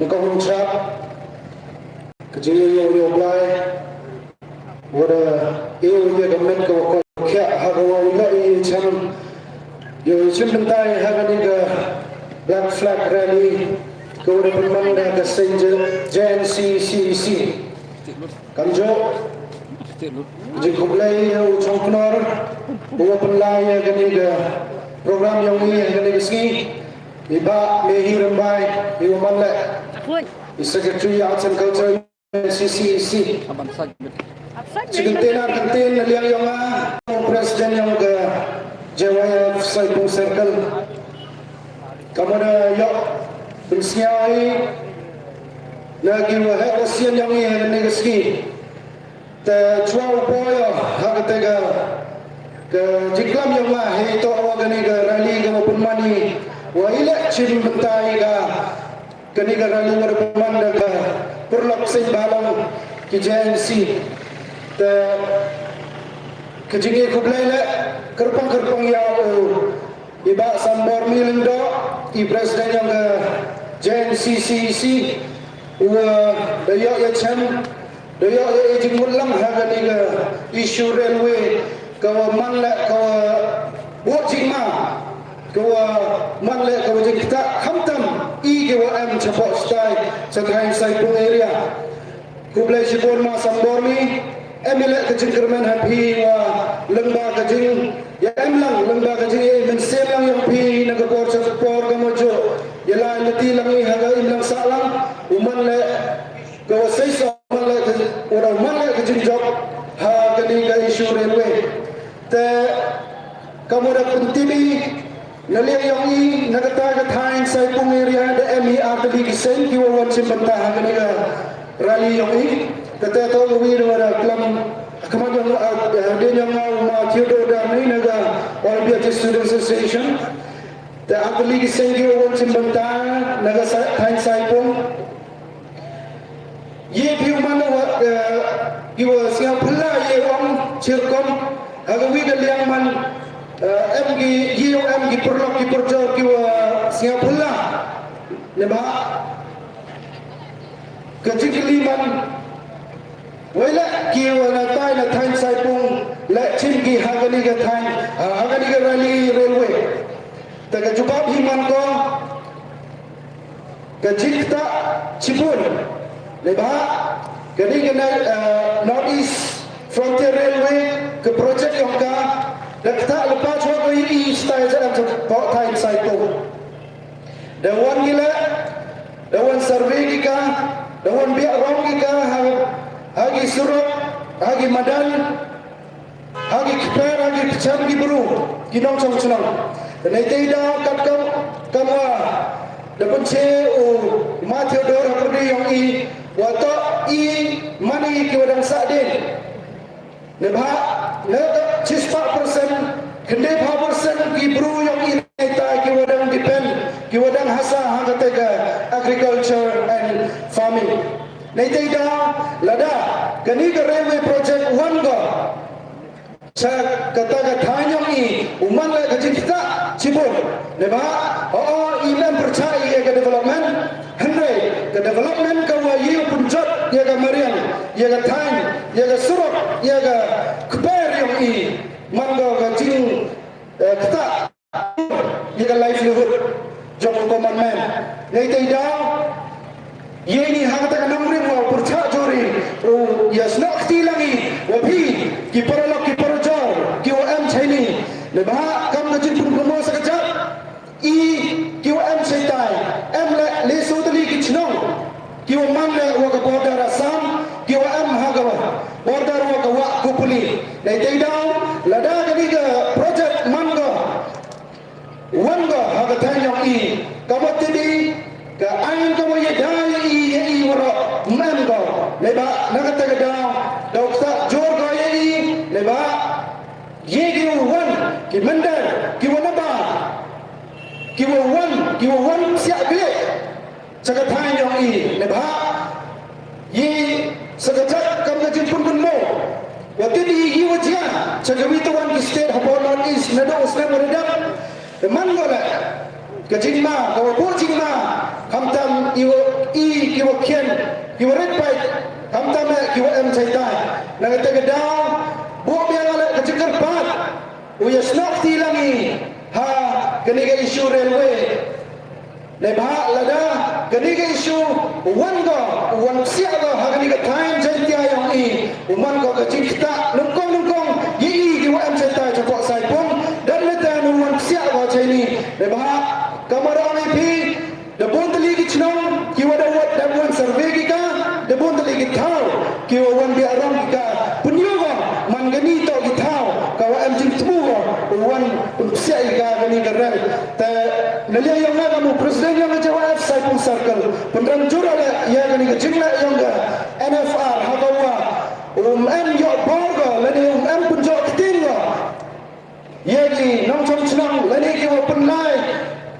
Ngi ka hun chap ka jingïew ïew Blai, wa da ïew ïa ka met ka wa koit khiah ha ka wa u ïoh i chem, ïoh i chem bynta ha kane ka Black Flag Rally ka wa da pynman da ka seng J N C C E C. Kamjooh, jingkhublei ïa u Chongknor u wa pynlai ïa kane ka program yong ngi ïa kane ka sngi. I Bah Mehi Rymbai, i wa man leh i Secretary Arts and Culture C C E C. Shi kyntien ar kyntien na liang yong nga, u President yong ka J Y F Saipung Circle. Ka mut da ïoh pynsngew i na ki waheh wasien yong i ha kane ka sngi. Te chwa u poi ha kata ka, ka jingklam yong nga hei to wa kane ka rally ka wa pynman i wa i leh chim bynta i ka, kane ka rally wa da pynman da ka pyrlok seng balang ki J N C. Te ka jingïakhublei leh kyrpang kyrpang ïa u i Bah Sanbormi Lyngdoh, i President yong ka J N C C E C, u wa da ïoh ïa chem, da ïoh ïa i jingmut lang ha kane ka issue railway, ka wa man leh ka wa bud jingma, ka wa man leh ka wa jingktah khamtam i ki wa em chapoh stai, cha thaiñ Saipung area. Khublei shibun Ma Sanbormi, em i leh ka jingkyrmen ha phi wa lyngba ka jing, ïa em lang lyngba ka jing, ïa i mynsiem lang yong phi na ka por cha ka por ka mut ju ïa lai lati lang i ha ka im lang sah lang, u man leh ka wa sei sa man leh ka, u da man leh ka jingjop ha kane ka issue railway. Te ka mut da pyntip i na liang yong i, na kata ka thaiñ Saipung area da em i artylli ki seng ki wa wan chim bynta ha kane ka rally yong i. Kata to ka wi da wa da klam khmat yong, ah, hadien yong nga u Ma Theodore Darnei na ka All India Student Association. Te ha kali ki seng ki wa wan chim bynta na ka sa-, thaiñ Saipung. Ye phi u man wa, eh, ki wa sngewphylla ye ong chirkom. Ha ka wi ka liang man, eh, em ki, ye ong em ki pyrlok ki pyrjor ki wa sngewphylla. Ne ba ka jingkylli man, wei la ki wa na tai na thaiñ Saipung la chim ki ha kani ka thaiñ, ha kani ka rally railway. Te ka jubab hi man ko, ka jingktah chibun. Leba kani ka na, eh, North East Frontier Railway ka project yong ka, da ktah lepa chwa ko i i stai ja em chwa thaiñ Saipung. Da wan ki leh, da wan survey ki ka, da wan biak rong ki ka, ha, ha ki surok, ha ki madan, ha ki kper, ha ki pyrchang ki bru, ki nongchong chnong. Te nei tei da kat kam, kam wa, da pynche u Matthew Dor ha pyrdi yong i, wa to i mani ki wa dang sa din. Ne ba, ne ka chispah percent, khyndai pha percent ki bru yong i nei ta ki wa dang depend, ki wa dang hasa ha kata ka agriculture and farming. Nei tei da, lada kani ka railway project wan ko cha kata ka thaiñ yong i, u man la ka jingktah chibun. Ne ba, o, o, i mem pyrchah i ka development, hynrei ka development ka wa i u pynjot ya ka mariang, ya ka thaiñ, ya ka surok, ya ka kper yong i, man ko ka jing, eh, ktah ya ka livelihood jong u common man. Nei tei da, ye ni ha kata ka nongrim wa pyrchah jori, u ya snoh kti lang i, wa phi ki paralok ki parajor ki wa em chaini. Ne ba kam ka jingpynpynmo sa ka jat, i ki wa em chaitai, em le le so tali ki chnong ki wa man le wa ka border Assam, ki wa em ha ka border wa ka wa Kupuli. Nei tei da, lada kani ka project man ko wan ko ha ka thaiñ yong i, ka wa tidi, ka ain ka wa ya da ya i, ya i wa ro, mem ko, ne ba, na kata ka da, da u ktah jor ko ya i, ne ba, ye ki wa wan, ki mynder, ki wa na ba, ki wa wan, ki wa wan siah klik cha ka thaiñ yong i, ne ba, i sa ka jat kam ka jingpynpynmo wa tidi i wa jia cha ka wi tawan ki state hapoh North East naduh u snem wa da dep. Te man ko le ka jingma, ka wa buh jingma, khamtam i wa, i ki wa khian, ki wa rit paid, khamtam eh ki wa em chaitai. Na kata ka daw buh biang le ka jingkyrpad, u ya snoh kti lang i ha kani ka issue railway. Neibhah lada kani ka issue u wan ko, u wan psiah ko ha kani ka thaiñ Jaiñtia yong i, u man ko ka jingktah nyngkong nyngkong ya i ki wa em chaitai chapoh Saipung. Dang lada u wan psiah ko chaini, neibhah ka marang i phi, da bun tylli ki chnong ki wa da wat da wan survey ki ka, da bun tylli ki thaw ki wa wan biaram ki ka. Pynïoh ko man kani toh ki thaw ka wa em jingthmu ko u wan pynpsiah i ka kani ka rel. Te na liang yong nga kum u president yong ka J Y F Saipung Circle, pynran jur ale ya kani ka jingleh yong ka N F R ha ka wa um em ïoh bor ko lane um em pynjot ktien ko ya ki nongchong chnong lane ki wa pynlai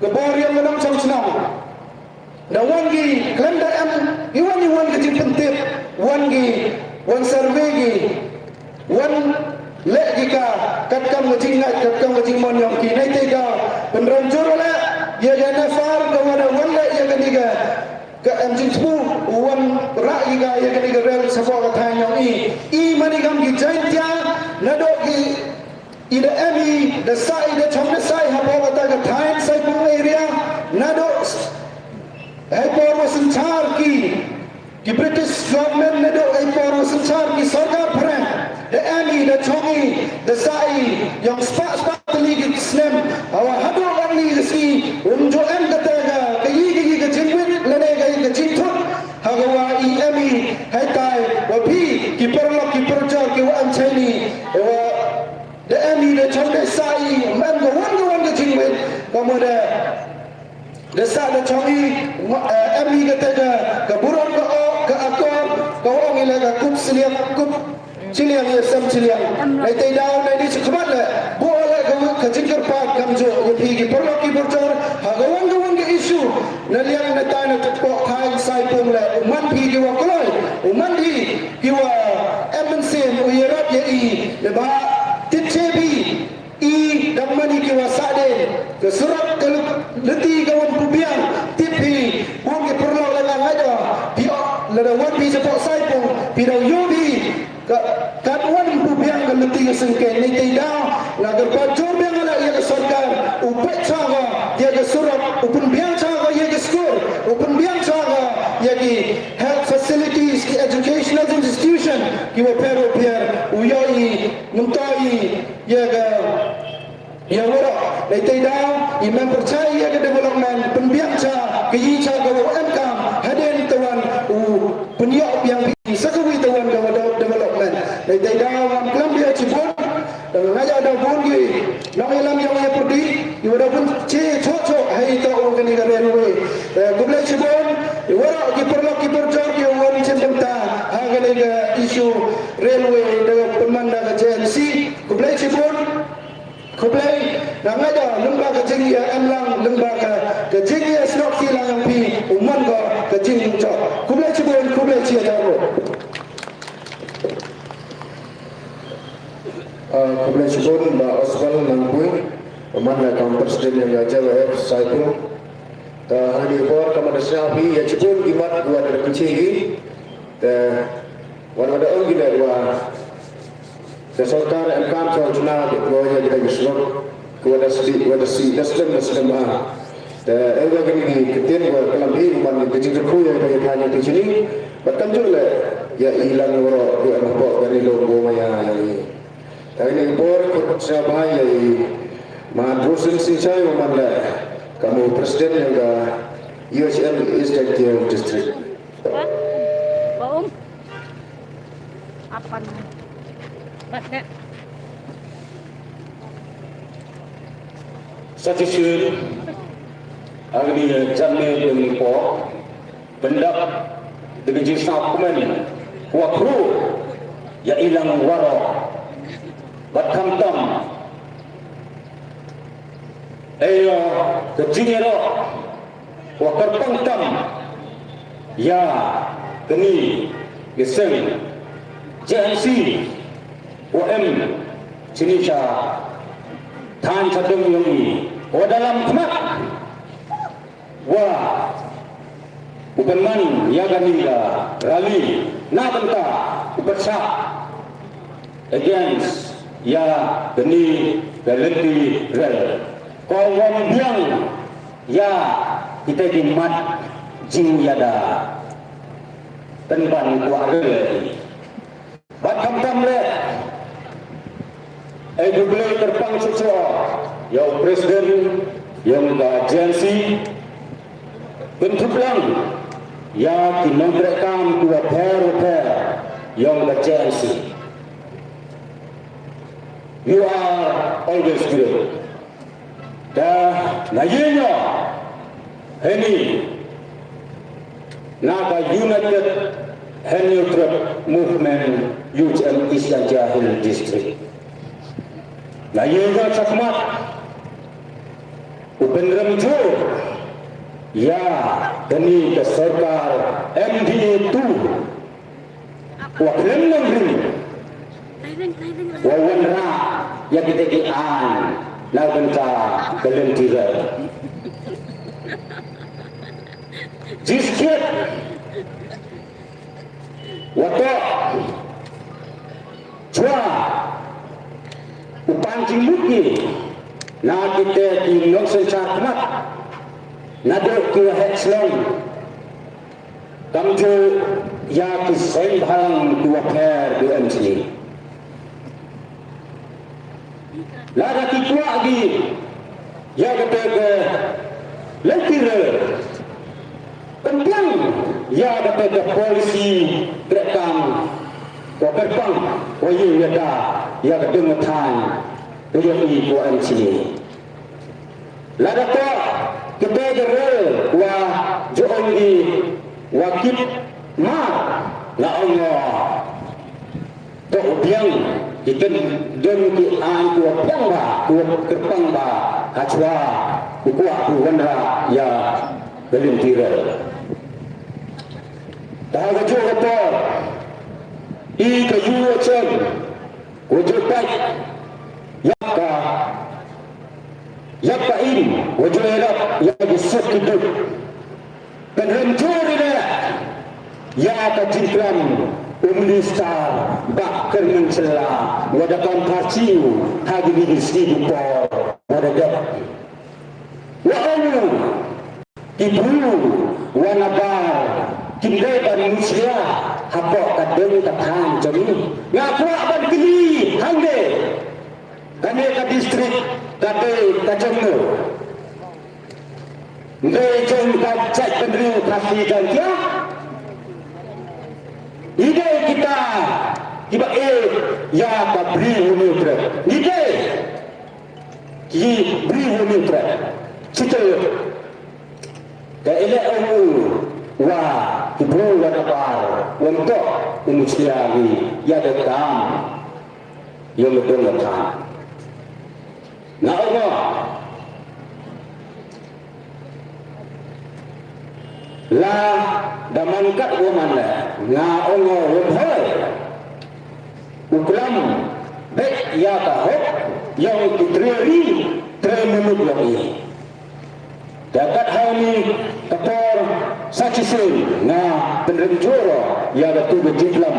ka bor yong ka nongchong chnong. Da wan ki khlem da em i wan i wan ka jingpyntip, wan ki wan survey ki, wan leh ki ka katkam ka jingngeit, katkam ka jingmon yong ki. Neitei da pynran jur leh ya ka N F R ka wa da wan leh ya kani ka, ka em jingthmu u wan rah ki ka ya kani ka rel shapoh ka thaiñ yong i. I mane kam ki Jaiñtia naduh ki i da em i da sah i da chong da sah i hapoh kata ka thaiñ Saipung area naduh hei por wa synchar ki, ki British government naduh hei por wa synchar ki sorkar phareng da em i da chong i da sah i yong spah spah tylli ki snem. Hawa haduh wan ni ka sngi um ju em kata ka, ka i, ka i ka jingwit lane ka i ka jingthut ha ka wa i em i. Hei tai wa phi ki paralok ki parajor ki wa em chaini wa da em i da chong da sah i, man ka wan ka wan ka jingwit ka mo da da sah da chong i, em i kata ka, ka burom ka o, ka akor ka ong i la ka kup siliang, kup chiliang ya sem chiliang. Neitei da neini chi khmat le buh le ka, ka jingkyrpad kamjooh ya phi ki paralok ki parajor. U man hi ki wa em mynsiem u ïarap ïa i, leba tip che bi i dang man hi ki wa sah dien. Ka surok ka lynti ka wan pynbiang, tip hi bun ki paralok lada nga ïa phi, lada wan phi shapoh Saipung phi dang ïoh hi. Ka, ka wan pynbiang ka lynti ka syngkien. Neitei daw nga kyrpad jur biang nga la ïa ka sorkar u peit cha ka ïa ka surok, u pynbiang cha ka ïa ka skur, u pynbiang cha ka ïa ki health facilities, ki educational institution ki wa pher wa pher, u ïoh i ngam to i ïa ka ïa waroh. Neitei daw i mem pyrchai ïa ka development, pynbiang cha ka ïi cha ka wa em kam hadien, tawan u pynïoh biang phi sa ka wi tawan ka wa development. Neitei daw ngam klam ïa chibun. Nga ïa da bun ki nongïalam ïa u ïa pyrdi i wa da bun che cho cho hei to u kani ka railway. Khublei chibun i waroh ki paralok ki parajor ki wa wan chim bynta ha kani ka issue railway da pynman da ka J N C. Khublei chibun. Khublei, nga ngeit ba lyngba ka jingïa em lang, lyngba ka, ka jingïa snoh ki lang ïa phi, u mon ka, ka jingjop. Khublei chibun, khublei chi hajar nguh. Ah, khublei chibun, Bah Oswald Nangpui, u man la kam president ïa ka J Y F Saipung. Ta ha kane ka por, ka mat da sha phi, ïa chibun ki mat, ki wan da pynchai ki. Te, wan wa da ong ki da wa Ka sorkar em kam sa juna ki ko ya kita ki surok ko da sdi ko da sdi da slem da slem ah. Te eh wa kini ki ktien wa ka lam hi man ki jingkyrkhu ya kita ki thaiñ ki chini. Bad kam ju le ya i lang waro ko em hapoh kani lo ko ma ya ya i. Te kani por ko sa ba ya i. Ma Andrew Singh Singh Chai wa man le ka mu president ya ka U H M East Jaintia District. Ba? Ba um? Apan. Bat ne. Sa shisien ha kani ka janmiet jong ngi ko pyndap da ka jingsngewkmen kwah khru ïa i lang waroh. Bad khamtam ïa ka jingïaroh wa kyrpang tam ïa kani ka seng J N C wa em chini sha thaiñ sha dong yong i wa da lam khmat wa u pynman ïa kani ka rally na bynta u pyrshah against ïa kani ka lynti rel. Ko wan biang ïa kita ki mat jingïada pynban kwah rel. Bad khamtam le ai du blei kyrpang chuchu ïa u president ïa ka J N C. Byntup lang ïa ki nongtrei kam ki wa pher wa pher ïa ka J N C. You are always great. Da na yinyo heni na ka United Hynñiewtrep Movement U H M East Jaintia Hills District. Na yinyo chakmat u pynrem jur ïa kani ka sorkar M D A two wa khlem nongrim wa wanrah ïa kita ki aiñ na bynta ka lynti rel. Jiskhet wa toh chwa u pan jingmut ki na kita ki nongsynshar khmat naduh ki wa heh shlong. Kamjooh ïa ki seng bhalang ki wa pher ki wa em chini. Lada ki kwah ki ïa kata ka lynti rel, pynbiang ïa kata ka policy treikam wa kyrpang wa ïa ïa ka ïa ka dong thaiñ ka ïa i ki wa em chini. Lada ka kata ka rel wa jong i wa kit ma la ong to u biang ki ken dong ki aiñ ki wa biang ba ki wa kyrpang ba ha chwa u kwah u wanrah ïa ka lynti rel. Ta ka ju ka por Ki ka yu wa chen wa ju pait ïa ka ïa ka im wa ju ïarap ïa ki suk ki duk. Kan rem jur ïa ka jingklam u minister Bah Kyrmen Shylla wa da kam pharchi ha kine ki sngi ki por wa da dep. Wa ong u ki bru wa nabar kim dei ban mushlia hapoh ka deng ka thaiñ jong ngi. Nga kwah ban kylli hangne, kane ka district ka dei ka jong no? Dei jong ka jaitbynriew Khasi Jaiñtia? Ngi dei kita kiba ïeit ïa ka Bri Hynñiewtrep? Ngi dei ki Bri Hynñiewtrep? Shisha ka ïaleh ong u wa ki bru wa nabar wa ym toh u mushlia ngi ïa ka kam ïa ka dong ka thaiñ. Nga ong la da man kat wa man la nga ong wa hoi u klam beit ïa ka hok ïa ki tre ri tre minit ïa i. Da kat ha kane ka por sa shisien nga pynrem jur ïa katu ka jingklam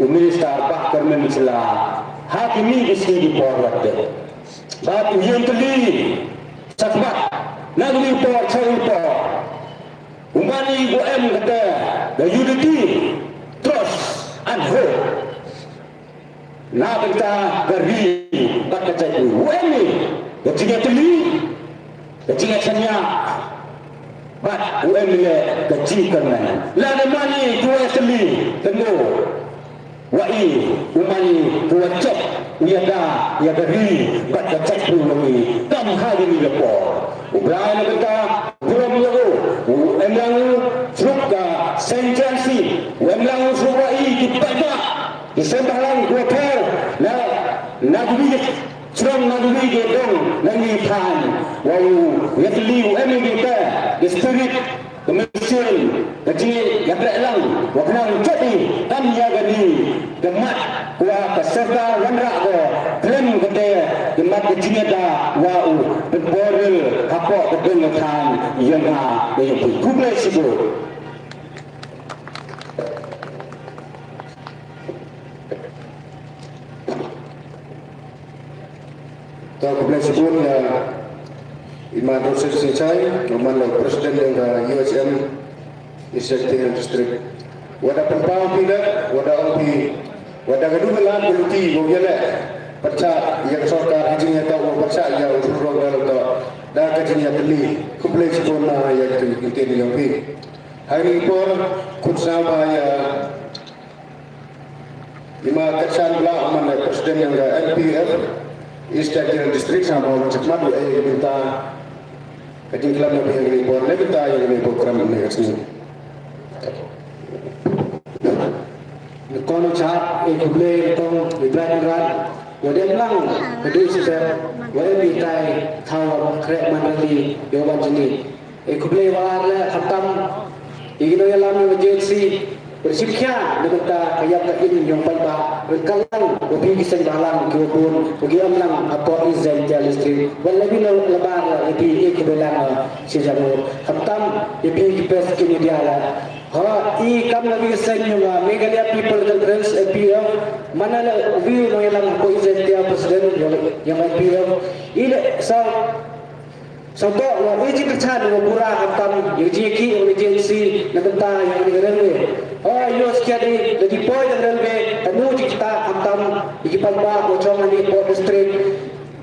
u minister Bah Kyrmen Shylla ha kine ki sngi ki por wat dep. Bad u ïeng tylli shakhmat na kane ka por sha kane ka por. U mane u em kata ka unity, trust and hope na bynta ka ri bad ka jaitbynriew. U em ïa ka jingïatylli, ka jingïashaniah bad u em ïa ka jingkyrmen. Lada mane u ïatylli, te no wa i u mane u wa jop u ïada ïa ka ri bad ka jaitbynriew jong i kam ha kine ki por. U Blai na bynta u burom ïa u, u em lang u shuh ka seng jong i, u em lang u shuh wa i ki paidbah. Ki seng bhalang ki wa pher na na ki wi ki shrong, na ki wi ki dong, na ki thaiñ, wa u ïatylli u em ïa kita ki spirit, ka mynsiem, ka jingïatrei lang wa khnang jot i kam ïa kane ka mat wa ka sorkar wanrah ko khlem kata ka mat ka jingïada wa u pynboril hapoh ka dong ka thaiñ ïa nga ïa ïa phi. Khublei shibun. To khublei shibun ïa i Ma Rosel Singchai, u man la u president jong ka U H M East Jaintia Hills District. Wa da pynpaw phi da, wa da ong phi, wa da ka dei ka lad ka luti, wa ïa leh pyrshah ïa ka sorkar, ka jingïatylli, wa pyrshah ïa u surok da, da ka jingïatylli. Khublei shibun na ïa ka jingïatylli jong phi. Ha kane ka por, khun sngewbha ïa i Ma Katsan Blah, u man la president jong ka N P F East Jaintia District, sngewbha wan shakhmat, u ai na bynta ka jingklam na bynta kane ka por, na bynta ïa kane ka program kane ka sngi. Nyngkong nyngshap, e khublei nyngkong ïa i Blei Kynrad wa da em lang ka dei step wa em ïa itai thaw khreh man rali ïa u ban jingim. E khublei wa ar leh khamtam ïa ki nongïalam ïa ka J N C ba shim khia na ka bynta ka ïap ka im jong paidbah. Ryngkat lang wa phi ki seng bhalang ki wa bun wa ki em lang hapoh East Jaintia District. Wat la phi nongïalam ïa phi, e khublei lang, eh, shi jong u. Khamtam ïa phi ki press ki media la. Ha i kam na phi ki seng jong, eh, Meghalaya People Conference, M P F. Mana la phi nongïalam hapoh East Jaintia, president jong, jong M P F. I la sa Sngewbha wa i jingkyrshan wa pura khamtam ïa ka jingïakhih ïa ka J N C na bynta ïa ka railway. O ïoh skhem ïa ka depot ïa ka railway, ka nu jingkyrshan khamtam ïa ki paidbah wa jong ngi hapoh district.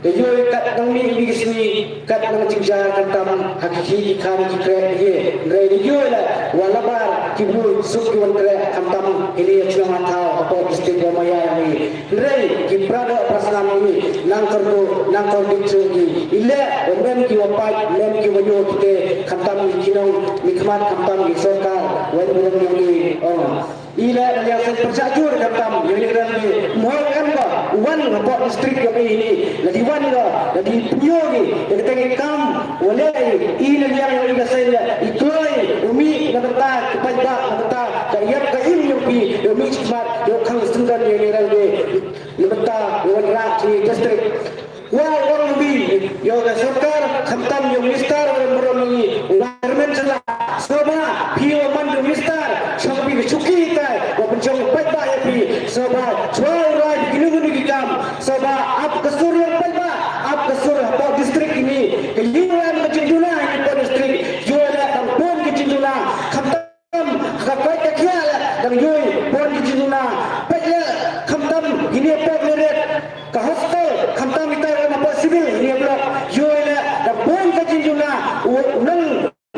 Ka ïoh kat nang mih ïa ki sngi kat nang jingjia khamtam ha ki khih ki khan ki khreh ki. Hynrei da ïoh la wa labar ki briew suk ki wan khreh khamtam ïa ka shnong Langkhaw hapoh district wa maya ïa ngi. Hynrei ki para doh para snam ngi nang kyrduh nang kyrduh jong ngi. I leh wa mem ki wa pait mem ki wa ïoh kite khamtam ngi ki nongmihkhmat khamtam ngi sorkar wa i burom jong ngi ong. I leh na liang seng pyrshah jur khamtam ïa ngi ran ngi mhoi em ka wan hapoh district jong ngi ni. La di wan ka la di pynïoh ngi ïa kata ngi kam wa leh i na liang ïa ngi ka seng ïa i kloi u mih na bynta ki paidbah na bynta ka ïap ka im jong phi. Mih khmat ïa u khang syndon ïa ngi rang de. Nabynta ïa u wanrah jong ngi district. Wa wan bi ïa ka sorkar khamtam ïa u minister wa burom ngi. Wa chairman sala. Sngewbha phi wa man u minister. Shong phi ka shuki tai wa pynshong paidbah ïa phi. Sngewbha chwa u rai kinu kinu ki kam. Sngewbha ap ka sur ïa u paidbah. Ap ka sur hapoh district ini. Ka ïoh em ka jingduna hapoh district. Ïoh la tang pun ka jingduna. Khamtam ka koit ka khiah la dang ïoh bun ki jingduna. Peit la khamtam kine pok leret ka hostel khamtam kita la na pok civil kine block ïoh la dang bun ka jingduna. U nang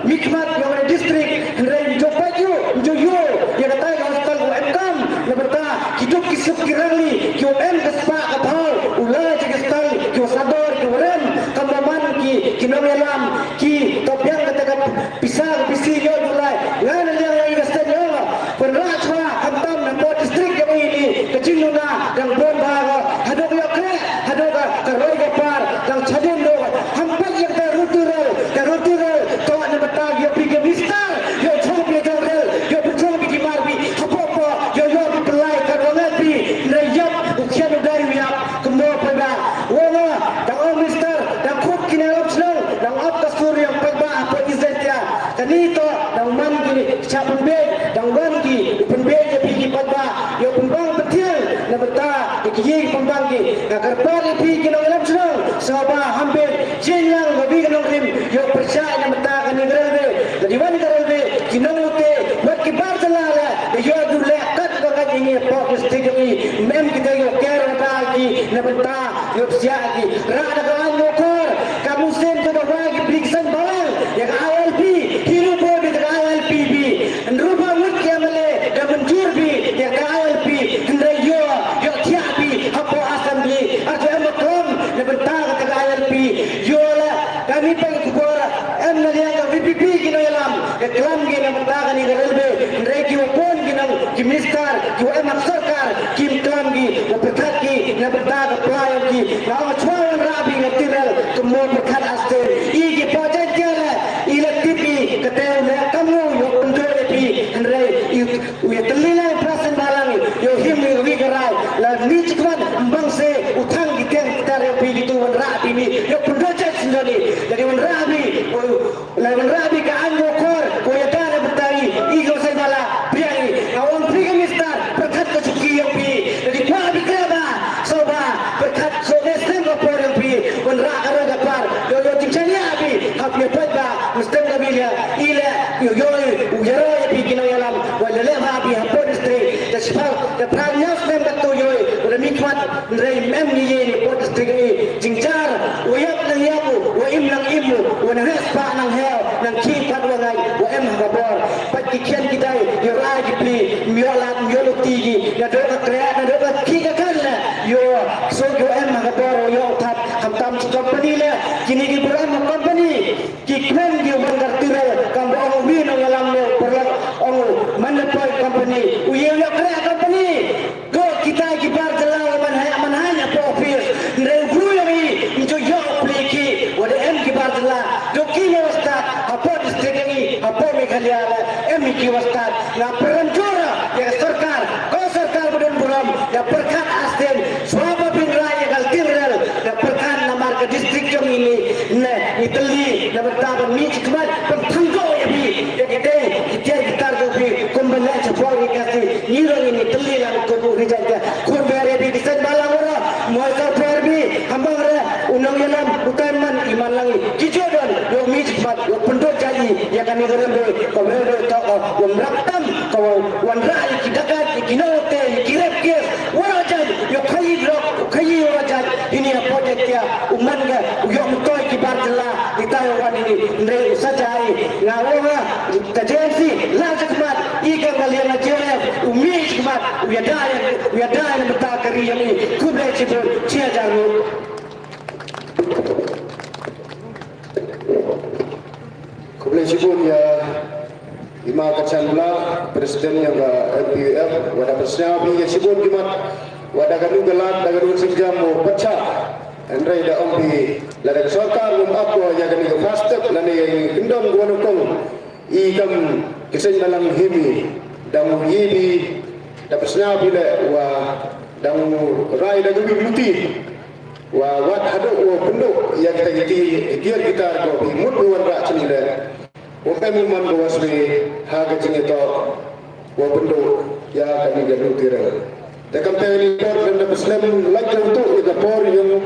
mih khmat ïa u district hynrei njo peit ïoh njo ïoh ïa kata ka hostel u em kam na bynta ki duk ki suk ki rangli ki u em ka spah ka phaw u la ji ka style ki u sador ki u rem kam man ki ki nongïalam ki to biang kata ka Pisa ka pisi ïoh July. Nga na liang ïa ka state ïoh. Pynrah chwa khamtam na port district ïa ini ka jingduna dang bun bha ka. Haduh ïoh kre haduh ka ka roi ka par dang chadin do. Hampet ïa ka rutu rel ka rutu rel to na bata ïoh pi ka minister ïoh chong pi ka rel ïoh pi chong pi ki mar pi hapoh po ïoh ïoh pi pelai ka rongat pi. Nda ïap u khian u dai u ïap kumno pynrah. Wala dang ong minister dang khut kine lok shnong dang ap ka sur ïa u paidbah hapoh East Jaintia. Kane to dang man ki shah pynbeit dang wan ki u pynbeit ïa phi ki paidbah ïa u pynbang pynthiang na bynta ïa ki ïing pynbang ki. Nga kyrpad ïa phi ki nongïalam shnong sngewbha ham beit jingïalang ba phi ki nongrim ïa u pyrshah na bynta kane ka railway. Lada wan ka railway ki nonglute wat ki bar jylla la da ïoh ju leh kat ba ngan ïa ngi pok district ïa ngi. Mem kita ïoh ker na bynta Ïoh psiah ki rah da ka aiñ Mawkhor. Ka mynsiem ka da wai ki bri ki seng balang ïa ka I L P. Hi ruh bor bi da ka I L P bi. Hynriew phew ngut ki M L A da mynjur bi ïa ka I L P. Hynrei ïoh ïoh thiah bi hapoh assembly. Ar to em ba klam na bynta ka da ka I L P. Ïoh la kane pang khubor em na liang ka V P P ki nongïalam. Ka klam ki na bynta kane ka railway. Hynrei ki wa pun ki nong ki minister ki wa em ha sorkar kim klam ki wa pyrkhat ki na bynta ka pla ïa ki. Nga ong chwa wanrah phi nga tirel ka mo pyrkhat astem. I ki pajai tiara i la tip i ka teu ne kam ngu ïa pyndoh ïa phi. Hynrei i u ïa tylli lai prasen balang i ïa him i wi ka rai la ni chikwan mbang se u thang ki teng tar ïa phi ki tu wanrah phi ni ïa pyndoh jai sendoni. Jadi wanrah phi. Lai wanrah bika aiñ Mawkhor ko ïada na bynta i i ko sai bala priang i nga ong phi ka minister pyrkhat ka chuki ïa phi. Jadi kwah bi kra ba so ba pyrkhat so ne stem ka por ïa phi wanrah ka roi ka par ïo ïo jingchang ïa phi hap ïa pait ba mesti ka bi ïa i le ïo ïo u ïa roi ïa phi ki nongïalam wa le le ba phi ha por district da sipar da pran ïa stem ka tu ïo u da mi khmat. Hynrei mem ngi ïa ni por district ngi jingjar u ïap nang ïap u u im nang im u u nang heh spah nang heh nang khih pat wa ngai u em ha ka bor. Pat ki khian ki dai ïa rai ki pli ym ïoh lad ym ïoh luti ki na dok ka kreh na dok ka khih ka khan na ïoh so ïoh em ha ka bor u ïoh u thap khamtam ki company le kine ki burom ha company. Ki kren ki wan ka tirel kam ba ong wi nongïalam ne u pyrlok ong man na poi company u ïa u ïa kreh company. Ko kita ki bar jylla wa man ha man ha nya po office. Ndrei u bru ïa ngi njo ïa u pli ki wa da em ki bar jylla do ki ne wa stad ha po district ïa ngi ha po Meghalaya la em ki wa stad. Nga pyrkhat jur ïa ka sorkar ko sorkar ba don burom ïa pyrkhat astem swa ba bin rai ïa ka tirel ïa pyrkhat namar ka district jong ngi ne ngi tylli na bynta ban ngi khmat ban thang ko ïa phi ïa ki dei ki tiar ki tar jong phi kum ban leh chapoh ri ka si ngi rong ngi tylli la ko bu ri jai ka khun ber ïa phi ki sen balang ro moi sa pher bi hambang re u nongïalam u tai man i man lang i ki jodon ïa u mi khmat ïa u pyndoh jai ïa kane ka rem re ka rem re ta ka u mrap tam ka u wanrah ïa ki dakat ïa ki nongte ïa ki rep kes. Wara jait ïa khaïi drok khaïi wara jait ini hapoh jait tia u man ga u ïoh mutoi ki bar jylla ita ïa wan ini. Hynrei u sa jai nga wara ka J M C la jikmat i ka maliang na J M F u mi jikmat u ïada ïa u ïada ïa na bynta ka ri ïa mi. Khublei shibun. Chia jar ru. Khublei shibun ïa i ma ka chan bla president ïa ka M P U F wa da president ïa shibun ki mat wa da ka nu ka lad da ka nu sinjam mo pacha. Hynrei da ong pi la da ka sorkar mo ap ko ïa ka ni ka fast step la ni ïa ki kyndon ko no kong i kam ki sen malang himi da mo yi bi Da pyrshah phi leh wa dang rai da ka wi luti wa wat haduh wa pynduh ïa kita kiti tiar gitar ko phi mut wan rah chini leh. Wa pem man ko wasbe ha ka jingïatoh wa pynduh ïa kani ka luti reng. Da kam te ni por lem da pyrshah lem lak jong tu ïa ka por yung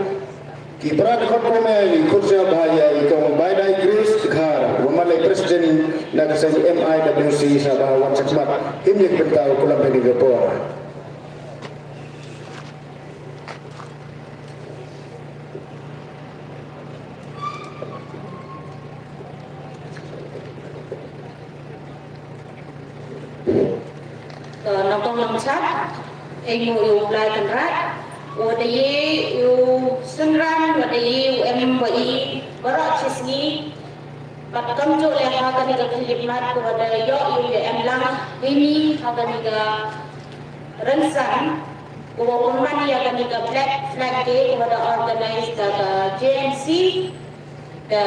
ki para dkhot ko me i khut sha ba ïa i kong Baidai Grace Dkhar wa man le president na ka seng M I W C sha ba wan chakmat him ïa ka bynta u kulam peni ka por. To nongkong nongchap, ïa u Blai Kynrad, u da ïa u synran, u da ïa u em ba i baroh chi sngi, bad kam ju le ha kani ka khlieh mat, u da ïoh u ïa em lang, ini ha kani ka rynsan, u ba pynman ïa kani ka Black Flag Day, u da organize da ka J N C, da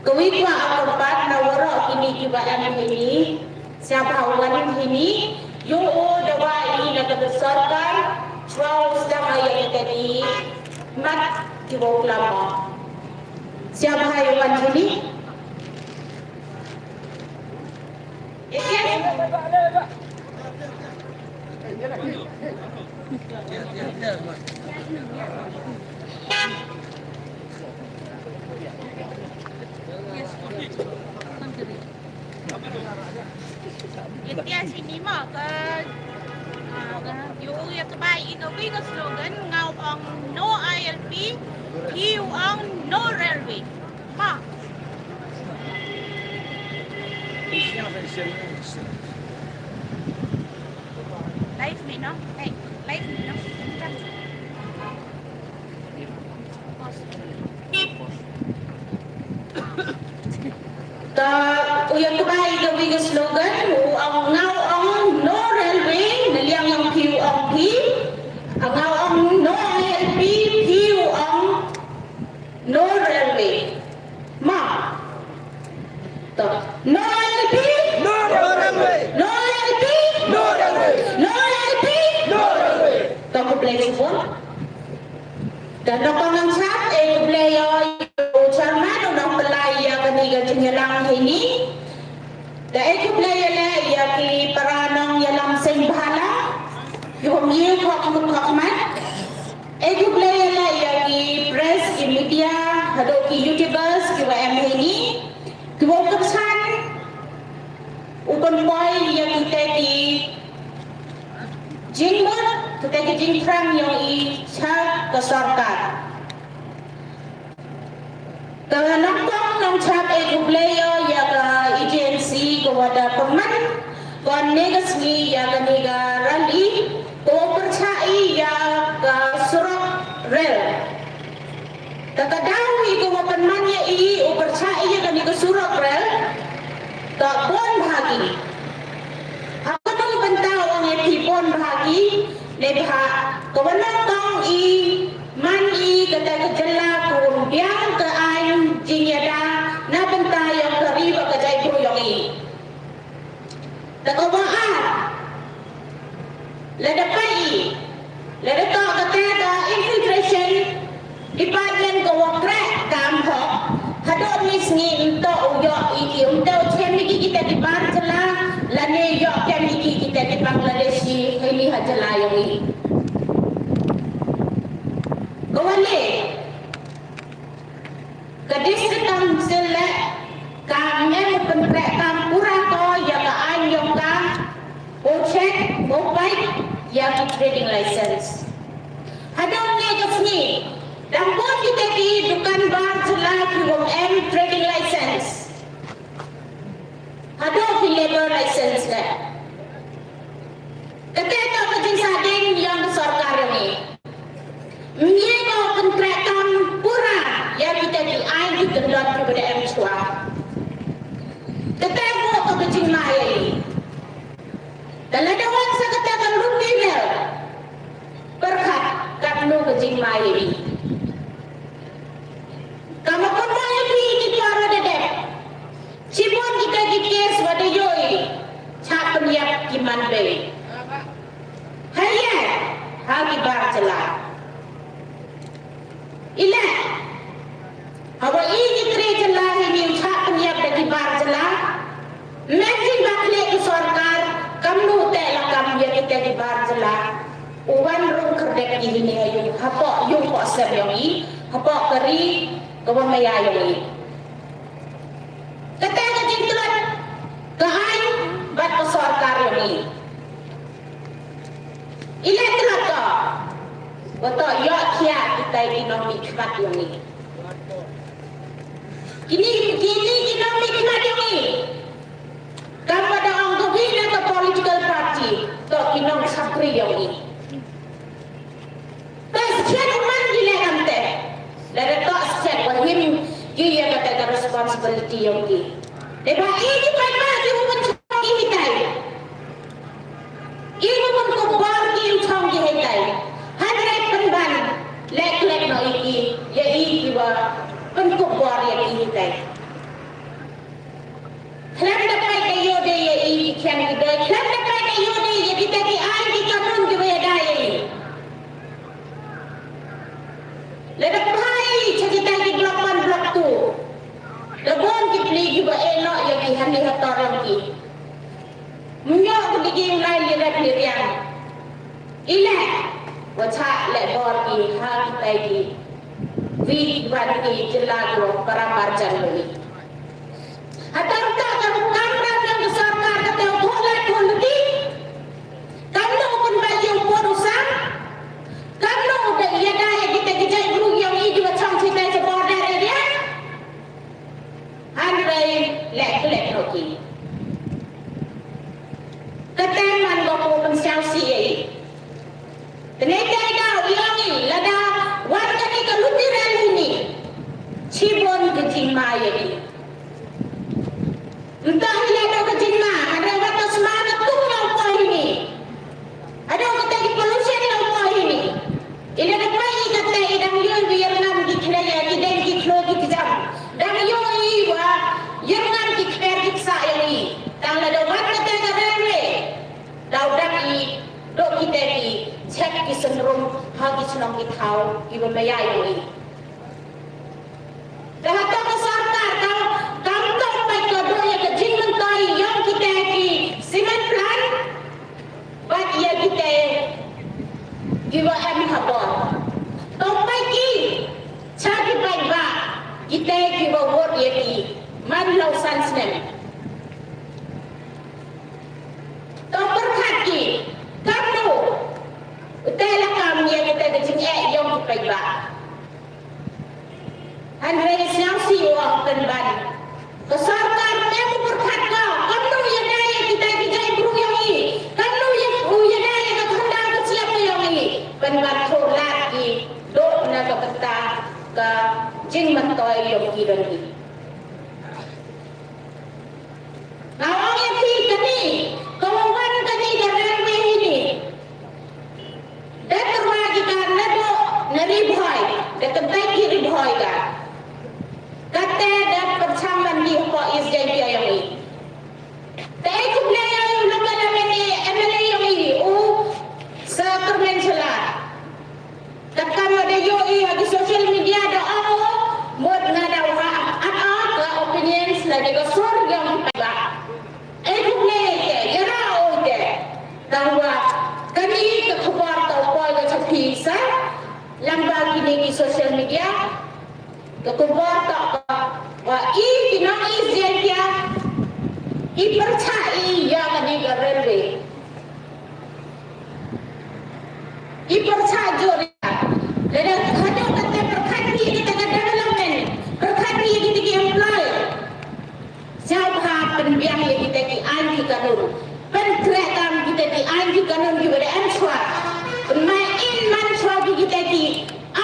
kawei ka akor pat na waroh kini kiba em hini, sha ba wan hini, ïoh u dawa i na ka sorkar, chwa u sdang ïa kita ki mat kiba u klam. Sha ba wan hini. Ïa sini ma ka, ah, ka, ïa u ïa ka bai ïa ka wi ka slogan nga ong no I L P, phi ong no railway. Ma. Live ni no? Hey, live ni no? Ta u ïa ka bai ka wi ka slogan u ong nga ong no railway, na liang ïa phi u ong phi. Nga ong no I L P, phi u ong no railway. Ma. To. No I L P. No railway. No I L P. No railway. No I L P. No railway. To, khublei shibun. Te nongkong nongchap, eh, khublei ïa u chairman u nongpynlait ïa kani ka jingïalang hini. Te eh khublei ïa leh ïa ki para nongïalam seng bhalang, ki bym ïa khot khot khmat. Eh khublei ïa leh ïa ki press, ki media, haduh ki YouTubers kiba em hini, kiba u kyrshan u pynpoi ïa kita ki jingmut, kita ki jingthrang ïong i sha ka sorkar. Ka nongkong nongchap eh khublei ïa ka agency ka wa da pynman kane ka sngi ïa kane ka rally, ka wa pyrchah ïa ka surok rel. Te ka daw i ka wa pynman ïa i u pyrchah ïa kane ka surok rel, ka bun bha ki. Ha kano ka bynta ong ïa phi bun bha ki, ne bha ka wa nongkong i man i kata ka jylla ka wa biang ka aiñ jingïada na bynta ïong ka ri wa ka jaitbynriew ïong i. Te ka wa ar, lada peit i, lada toh kata ka infiltration department ka wa kreh kam hok, haduh ni sngi ym toh u ïoh i ki, ym toh u chem i ki kita ki bar jylla, lane ïoh kem i ki kita ki Bangladeshi heini ha jylla ïong i. Ka wa le, ka District Council le kam em u pyntrei kam pura ko ïa ka aiñ ïong ka, u check, u peit ïa ki trading license. Haduh ne ka sngi, dang bun kita ki dukan bar jylla ki wym em trading license. Haduh ki labour license le. Kata ka ka jingsahdien ïong ka sorkar ïong i. Ngi ko pyntrei kam pura ïa kita ki aiñ ki kyndon ki ba da em chwa. Kata ko ka ka jingma ïa i. Te lada wan sa kata ka luti rel. Pyrkhat katno ka jingma ïa i. Ka ma pynma ïa i ki para da dep. Shibun kita ki case wa da ïoh i, cha pynïap ki man bei. ha ki bar jylla. Ila haba i ki tre jylla hi ngi u chah pynïap da ki bar jylla, men jin ba khleh ki sorkar kam nu te la kam ïa ki te ki bar jylla. U wan rung kerdep ki hi ni ha yung hapoh yung poh sem yong i, hapoh ka ri ka ba maya yong i. Kata ka jingtlot ka aiñ bad ka sorkar yong i. Ila tlot ka, wa to ïoh khia kitai ki nongmihkhmat yong i. Kini, kini ki nongmihkhmat yong i, kam wa da ong ka wi na ka political party, to ki nongshakri yong i. Te skhem u man ki leh kamte. Lada to skhem wa him ki ïa kata ka responsibility yong ki. Te ba i ki paidbah ki u pynchong ki hitai. I u pynkup bor ki u chong ki hitai. Hynrei pynban leh klet noh i ki ïa i ki wa pynkup bor ïa ki hitai. Khlem da pait da ïoh de ïa i ki khian ki dei. Khlem da pait da ïoh de ïa kita ki aiñ ki kanun ki ba ïada ïa i. Lada phai cha kita ki block one, block two. Da bun ki pli ki ba eh noh ïa ki hani hator ïa ki. Mynjur ki dei ki u lai lirep liriang. Ila wa chah leh bor ki ha kitai ki wi wan ki jylla ki wa para marjan ki. Hatam ta ka rukom ram jong ka sorkar ka teu tholat thon ti. Kam no kun ba yung por usang. Kam no da ïada ïa kita ki jait bru yong i ki wa chong chitai cha border area. Hynrei leh klet noh ki. Kata man ba ko pynsiaw si ei. Tene tai da u yong i lada wan kani ka luti rel hini. Chibon ka jingma ïa i. Ntah ila do ka jingma, hynrei wat ka sma ka tung na u poi hini. Ado kata ki pollution na u poi hini. Ila da pai kata i dang ïoh i ïa ngam ki khlei ïa ki deng ki khloi ki kjam. Dang ïoh i wa ïa ngam ki kper ki ksa ïa i. Tang la da wat kata ka railway. Daw dak i dok kita ki check ki sengrum ha ki chnong ki thaw ki ba maya ïa i. Te hato ka sorkar ka kam to pai ka dok ïa ka jingmyntoi ïong kita ki cement plant bad ïa kita ki wa em ha bor. To pai ki cha ki paidbah kita ki wa vote ïa ki man law san snem. To pyrkhat ki kam no te la kam ïa kita ki jingeh ïong ki paidbah. Hynrei sñiaw si u ong pynban. Ka sorkar te u pyrkhat ka kam no ïa dei ïa kita ki jait bru ïong i. Kam no ïa u ïa dei ïa ka khyndaw ka chiap ïong i. Pynban tholat ki dok na ka bynta ka jingmyntoi ïong ki don hi. Nga ong ïa phi kane ka wa wan kane ka railway hini. Da tyrwa ki ka na dok na Ri Bhoi, da kyntait ki Ri Bhoi ka. Kata da pyrchang man ki hapoh East Jaintia ïong i. Te ai khublei ïa u local M L A, M L A ïong i u Sir Kyrmen Shylla. Katkam wa da ïoh i ha ki social media da ong u mut nga da wa at at ka opinions lane ka sur ïong ki paidbah. Ai khublei ïa te, ïa ra o ïa te. Tang wa kani ka khubor tau poi ka cha phi sa lang ba kini ki social media. Ka khubor tau ka wa i ki nong East Jaintia i pyrchah i ïa kani ka railway. I pyrchah jur ïa. Lada haduh kata pyrkhat ïa kita ka development, pyrkhat ïa kita ki employ. Sñiawbha pynbiang ïa kita ki aiñ ki kanun. Pynkhreh kam kita ki aiñ ki kanun ki ba da em shuwa. Pynmai in man shuwa ki kita ki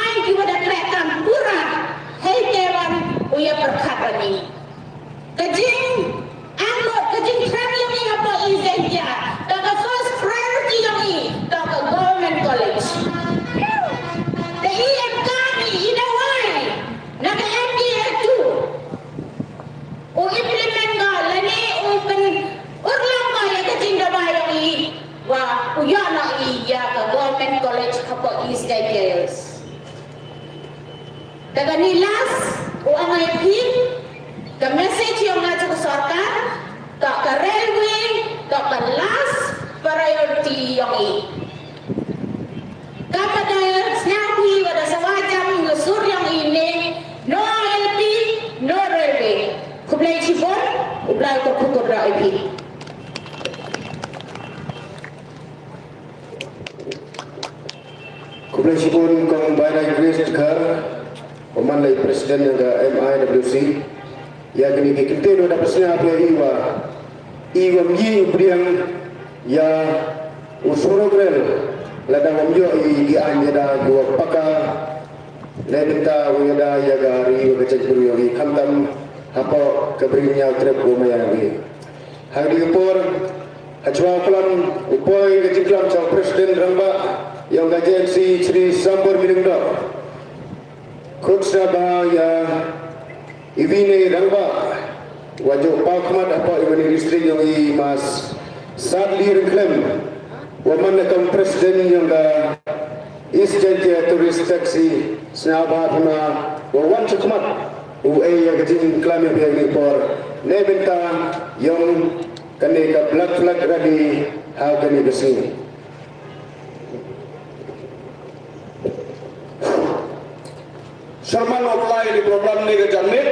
aiñ ki ba da khreh kam pura. Hei te wan u ïa pyrkhat ra ni. Ka jing, ang lo, ka jing khreh ïong i hapoh East Jaintia, ka ka first priority ïong i, ka ka government college. Te i em kam i, i dawai na ka M D A two. U implement ka lane u pyn urlong ka ïa ka jingdawai ïong i, wa u ïoh noh ïa ka Government College hapoh East Jaintia Hills. Te kane last, u ong ïa phi, ka message jong nga sha ka sorkar, to ka railway, to ka last priority jong i. Ka ba da sñiaw phi wa da sawa jam nga sur jong i ne, no I L P, no railway. Khublei chibun, u Blei u kyrkhu kyrdoh ïa phi. Khublei shibun Kong Bainai Grace Dkhar, uba man la i President jong ka M I W C. Ïa kine ki kyntien wa da pynsñiaw ïa i wa, i wa ym ïoh pdiang ïa u surok rel, lada ym ïoh i ki aiñ ïada ki wa paka, ne bynta wa ïada ïa ka ri wa ka jaitbynriew i khamtam hapoh ka Bri Hynñiewtrep wa maya ri. Ha kane ka por, ha chwa u klam, u poi ka jingklam jong u President Rangbah jong ka J N C, Shri Sambor Myrlyngngoh. Khut sngewbha ïa i Vinay Rangbah, wa ju paw khmat hapoh i Mawlai District jong i, ma Sadli Ryngkhlem, wa man ka President jong ka East Jaintia Tourist Taxi, sngewbha phi ma, wa wan sha khmat, u ai ïa ka jingklam ïa phi ha kane ka por, ne bynta jong kane ka Black Flag Rally ha kane ka sngi. Sharman of lai ni program ni ka janmit.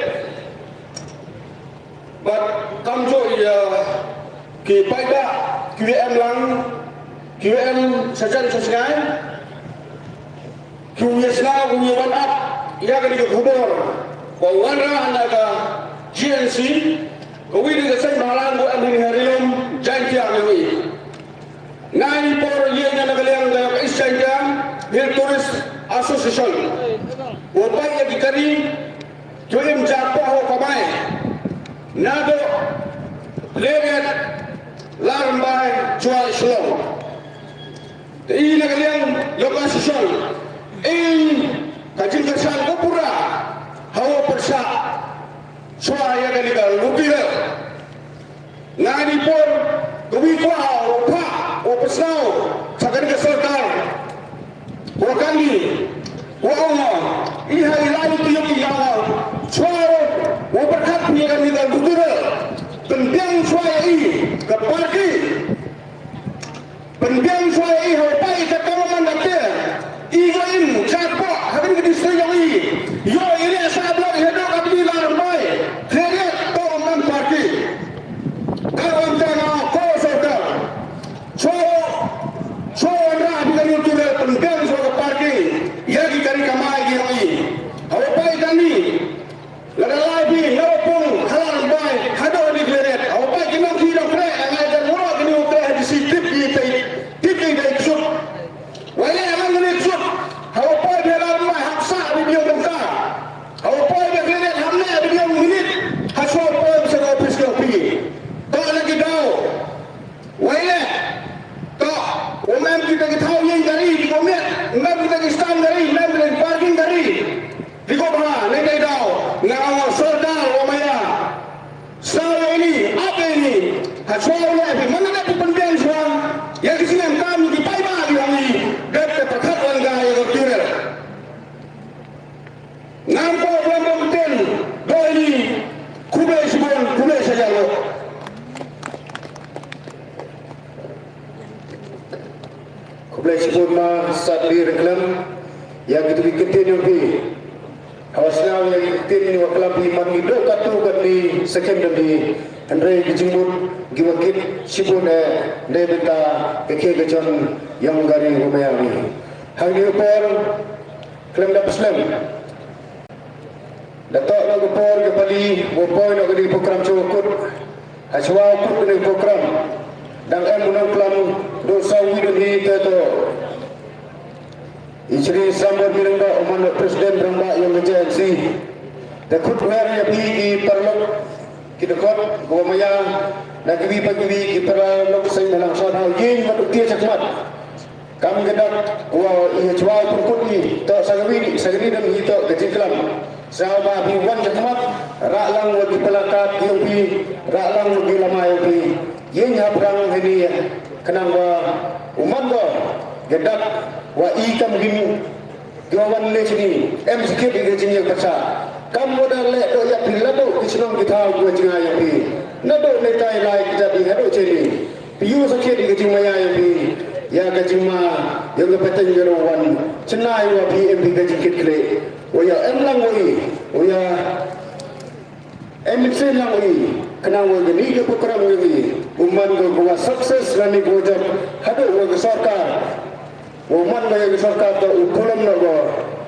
Bad kam ju ïa ki paidbah, ki W M lang, ki W M sajan sasngai. Ki ïa sna, ki ïa wan ap ïa kane ka khubor. Ka wanrah na ka G N C, ka wi ni ka seng bhalang ka M Henry Harilum, Jaintia ka wi. Nga ni por ïa nga na ka liang ka East Jaintia Hill Tourist Association. Wa pai ïa ki kari, ju im japoh ha kamai. Naduh Khliehriat, Laitrymbai, Jowai, Shillong. Te i na ka liang ïa ka association, i ka jingkyrshan ka pura ha u pyrshah shuwa ïa kane ka luti re. Nga ni por ka wi kwah u phah u pyrshah sha kane ka sorkar. Wa kani wa ong i ha i lai ti i ong shuwa u pyrkhat ïa kane ka luti re. Pynbiang shuwa ïa i ka party. Pynbiang shuwa ïa i ha u paid ka tong man da te. I wa im japoh ha kane ka district jong i. Ïoh i leh sa block haduh ka bynta Laitrymbai. Khliehriat tong man party. Ka wan ta nga ko sorkar. Shuwa, shuwa wanrah phi kane u turel pynbiang shuwa ka party. Ïa ki kari kamai ki jong i. Ha u paid kani. Lada lai phi na u pung ha Laitrymbai haduh kane Khliehriat. Ha u paid ki nongkynnoh kreh, nga ïa ka ngoro kane u kreh ha G C tip ki tai, tip ki tai ksut. Wai leh ha kane ksut. Ha u paid phi ha Laitrymbai hap sah video mynta. Ha u paid phi ha Khliehriat hap leh video minit. Ha shuwa u paid phi sha ka office ka phi. To la ki daw. Wai leh. To, u mem kita ki thaw ïing kari, ki ko miet, mem kita ki stand kari, mem kita ki parking kari. Dei ko bha, ne dei daw, nga ong sordar wa maya. Saw ïa ini, ap ïa ini. Ha shuwa u leh phi, man la phi pynbiang shuwa. Ïa ki snem kam ki paidbah ki ong i, dep te pyrkhat wan ga ïa ka turel. Ngam kwah u lam bym ktien, dei ini, khublei shibun, khublei shihajar nguh. Khublei shibun ma Sadli Ryngkhlem, ïa kitu ki ktien yong phi. Hawa sñiaw ïa ki ktien yong wa klam phi man ngi duh katto katne second dei. Hynrei ki jingmut ki wa kit shibun eh, ne bynta ka khie ka jong yong ka ri wa maya ngi. Hangne u por, khlem da pyrshah. Da toh noh ka por ka pali, wa poi noh kane ka program shuwa kut. Ha shuwa kut kane ka program. Dang em u nongklam, dang saw wi dang hi te to. I Shri Sambor Myrlyngngoh u man u President rangbah yong ka J N C. Te khut wer ïa phi ki paralok. Ki dkhot, ko maya, na kiwi pa kiwi, ki paralok seng balang sawdong, ïing ma tu tia chakmat. Kam ka dak, wa i ha chwa u pyrkut ni, to sa kawi ni, sa kawi dang hi to ka jingklam. Sa ba phi wan chakmat, rah lang wa ki palakat yong phi, rah lang wa ki lama yong phi. Ïing ha prang hani, khnang wa U man ko, ka dak wa i kam gin, ko wan le chini, em sikit ka jingïa pyrsa. Kam wa da le do ya phi la do ki chnong ki thaw ko jingïa ya phi. Na do ne tai lai kita bi ha do chini. Phi yu sikit ka jingmaya ya phi. Ya ka jingma, ya ka pateng ka ro wan. Chennai wa phi em phi ka jingkit kle. Wa ya em lang wa i, wa ya Em sien lang i, khnang wa kani ka program yong i, u man ko ko wa success lane ko wa jop, haduh wa ka sorkar. Wa man ko ya ka sorkar to u pulom noh ko,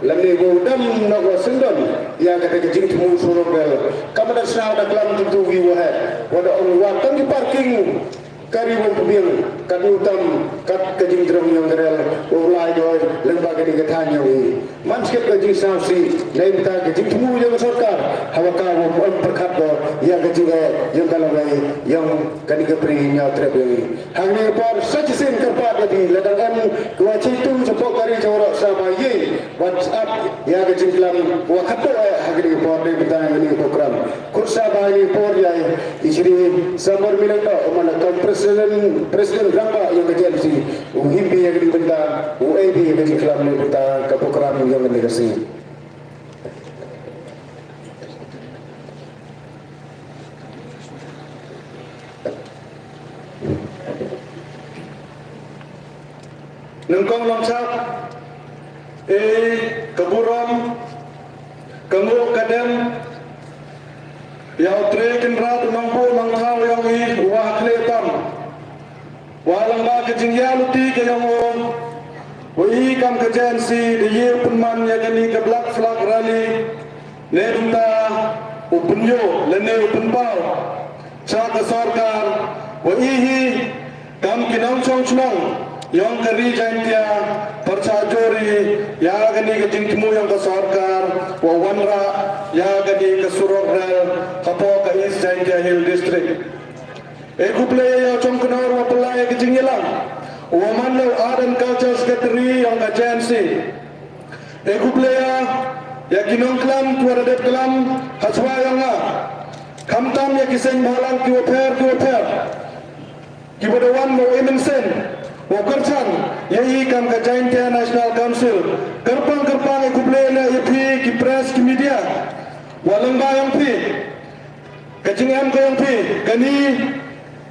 lane ko u dam noh ko syndon, ya kata ka jingthmu surok rel. Kam da sna da klam tu tu wi wa he, wa da ong wa tang ki parking, Ka ri won pbiang, kat u tam, kat ka jingjrong yong ka rel, u lai doi, lyngba ka ding ka thaiñ yong i. Man skit ka jingsngewsih, na i bynta ka jingthmu yong ka sorkar, hawa ka wa ym pyrkhat ko, ya ka jingeh, yong ka lawei, yong ka ding ka pri ñiaw trep yong i. Hangne por, sa chisien kyrpad ya phi, lada em, ka wa chitu, chapoh ka ri, chawarok, sa ba ye, WhatsApp, ya ka jingklam, wa khato eh, hangne por, na i bynta, hangne program. Khut sa ba ni por ïa i Shri Samar Minang Doh, u man kam President, President Rangbah ïa ka J N C, u him bha ïa ka dei bynta, u ai bha ïa ka jingklam ne bynta ka program ïa ka dei ka sngi. Nyngkong Nongchap, eh, ka burom, ka nguh ka dem, ïa u Trai Kynrad u Nongbuh Nongthaw ïong i, u wa ha khlieh tam. Wa lyngba ka jingïaluti ka ïong u, wa i kam ka J N C, da ïa u pynman ïa kani ka Black Flag Rally, ne bynta u pynïoh, lane u pynpaw. Sha ka sorkar, wa i hi, kam ki nongchong chnong, ïong ka ri Jaintia, pyrshah jur i, ïa kani ka jingthmu ïong ka sorkar, wa wanrah, ïa kani ka surok rel, hapoh ka East Jaintia Hill District. E khublei ïa u Chongknor wa pynlai ïa ka jingïalang, wa man la u Art and Culture Secretary ïong ka J N C. E khublei ïa ki nongklam ki wa da dep klam ha chwa ïong nga. Khamtam ïa ki seng bhalang ki wa pher ki wa pher. Ki wa da wan wa u mynsiem wa u kyrchan ïa i kam ka Jaintia National Council. Kyrpang kyrpang e khublei ïa phi ki press ki media. Wa lyngba ïong phi. Ka jingem ka ïong phi, kani,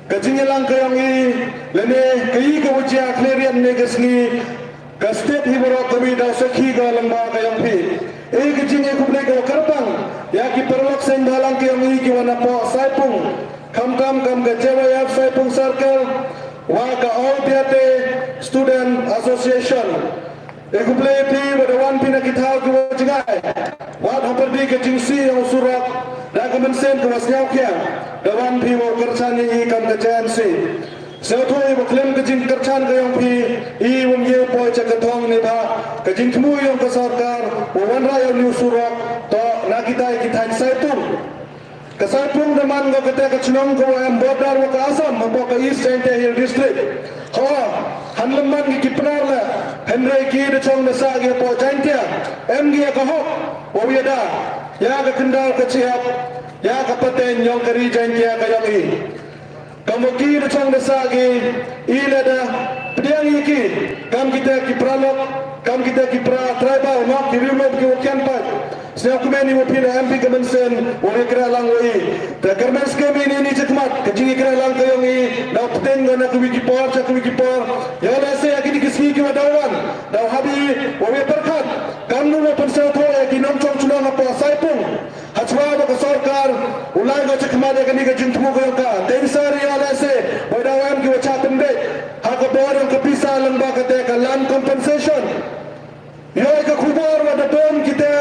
ka jingïalang ka ïong i, lane, ka i ka wajia khlieh rian ne ka sngi, ka state hi baroh ka wi daw sakhi ka lyngba ka ïong phi. E ka jingïakhublei ka wa kyrpang, ïa ki paralok seng bhalang ka ïong i ki wa na poh Saipung, khamtam kam ka J Y F Saipung Circle, wa ka All Biate Student Association. E khublei phi wa da wan phi na ki thaw ki wa jngai. Wat ha pyrdi ka jingsih ïong u surok. Da ka mynsiem ka wa sngewkhia. Da wan phi wa u kyrchan ïa i kam ka J N C. Sngewthuh i wa khlem ka jingkyrchan ka ïong phi. I wa ym ïa poi cha ka thong ne ba. Ka jingthmu ïong ka sorkar. Wa wanrah ïa u surok. To na kita ki thaiñ Saipung. Ka Saipung da man ko kata ka chnong ko wa em border wa ka Assam, hapoh ka East Jaintia Hill District. Ho, hanlem man ki ki Pnar la, hynrei ki da chong da sah ki hapoh Jaintia, em ki ïa ka hok, wa wi da, ïa ka khyndaw ka chiap, ïa ka pateng ïong ka ri Jaintia ka ïong i. Kam wa ki da chong da sah ki, i lada, pdiang i ki, kam kita ki paralok, kam kita ki para tribal, no, ki riewlum ki wa kian pat. Sñiaw kmen i wa phi la em phi ka mynsiem, wa ïa kra lang wa i. Te kyrmen skhem i ni ni chakhmat, ka jingïakra lang ka ïong i, daw pteng ko na ka wi ki por, cha ka wi ki por. Ïa la se ïa ki ni ki sngi ki wa daw wan, daw habi, wa ïa pyrkhat. Kam nu wa pynsaw tho ïa ki nongchong chnong hapoh Saipung. Hachwa ba ka sorkar, u lai ko chakhmat ïa ka ni ka jingthmu ka ïong ka. Teng sar ïa la se, wa daw em ki wa cha pynbeit. Ha ka bor ïong ka pisa lang ba ka te ka land compensation. Ïoh ka khubor wa da don kita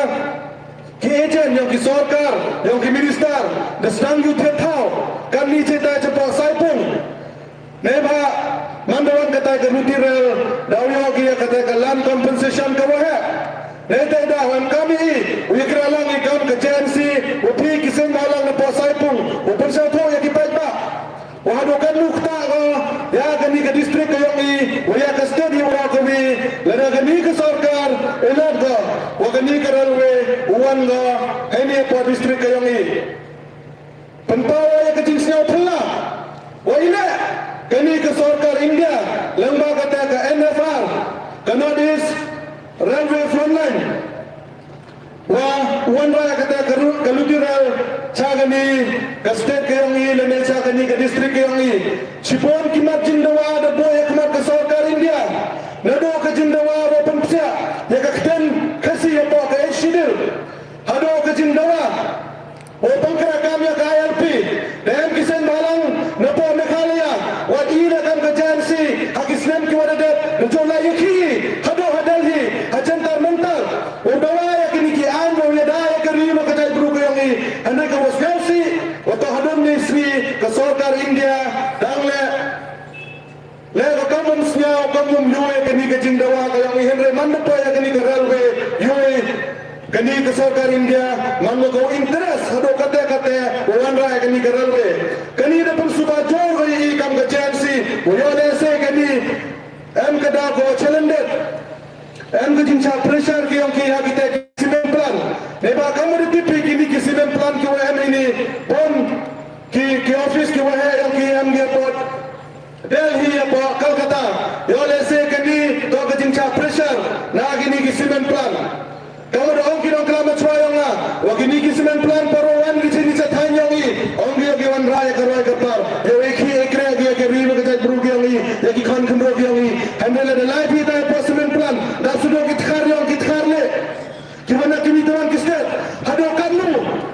ki agent ïong ki sorkar, ïong ki minister, da sdang ïu thied thaw, kan ni chita chapoh Saipung. Ne ba, man da wan kata ka ruti rel, da u ïoh ki ïa kata ka land compensation ka wa heh. Ne te da wan kami i, u ïa kra lang i kam ka J N C, u phi ki seng bhalang na poh Saipung, u pynsaw tho ïa ki paidbah. Wa haduh katno kata ko, ïa kani ka district ka ïong i, wa ïa ka state i wa ka wi, lada kani ka sorkar, i lad ko, wa kani ka railway, u wan ko, heini poh district ka ïong i. Pynpaw ïa ka jingsñiaw phylla, wa i leh, kani ka sorkar India, lyngba kata ka Ka North East Railway Frontline wa wanrah ïa kata ka route, ka luti rail sha kane ka state ka jong i lane sha kane ka district ka jong i. Shibun ki mat jingdawa da buh ïa ka mat ka sorkar India. Naduh ka jingdawa ba pynpsiah ïa ka ktien Khasi hapoh ka Eighth Schedule haduh ka jingdawa u pynkreh kam ïa ka I L P. Da em ki seng bhalang napoh Meghalaya wat i da kam ka J N C ha ki snem ki wa da dep, da jong la ïakhih haduh ha Delhi ha Jantar Mantar. U dawa ïa kine ki aiñ, u ïada ïa ka ri bad ka jaitbru ka jong i. Hynrei ka wa sngewsih, wat haduh mynne sngi ka sorkar India dang leh leh ka kam bym sngew, kam bym ïoh ïa kane ka jingdawa ka jong i. Hynrei man da poi ïa kane ka railway, ïoh ïa kane ka sorkar India man ka u interest haduh katta katta u wanrah ïa kane ka railway. Kane da pynsuba jur ka ïa i kam ka J N C, u ïoh lehse kane em ka daw ka wa challenge. Em ka jingshah pressure ki jong ki ha kita ki cement plant. Neba kam da tip phi kine ki cement plant ki wa em ine, bun ki, ki office ki wa heh jong ki em ki hapoh Delhi, hapoh Kolkata. Ïoh lehse kane toh ka jingshah pressure na kine ki cement plant. Kam da ong ki nongkylla machwa jong nga wa kine ki cement plant para wan ki jingïaid thaiñ jong i, ong ki ïa ki wanrah ïa ka roi ka par, ïa u ïakhih ïakhreh ïa ka ri bad ka jaitbru ki jong i, ïa ki khun khynroo ki jong i. Hynrei lada lai phi hapoh cement plant, dap shuh ki dkhar jong ki dkhar leh. Ki wa na kine ki wan ki state, haduh katno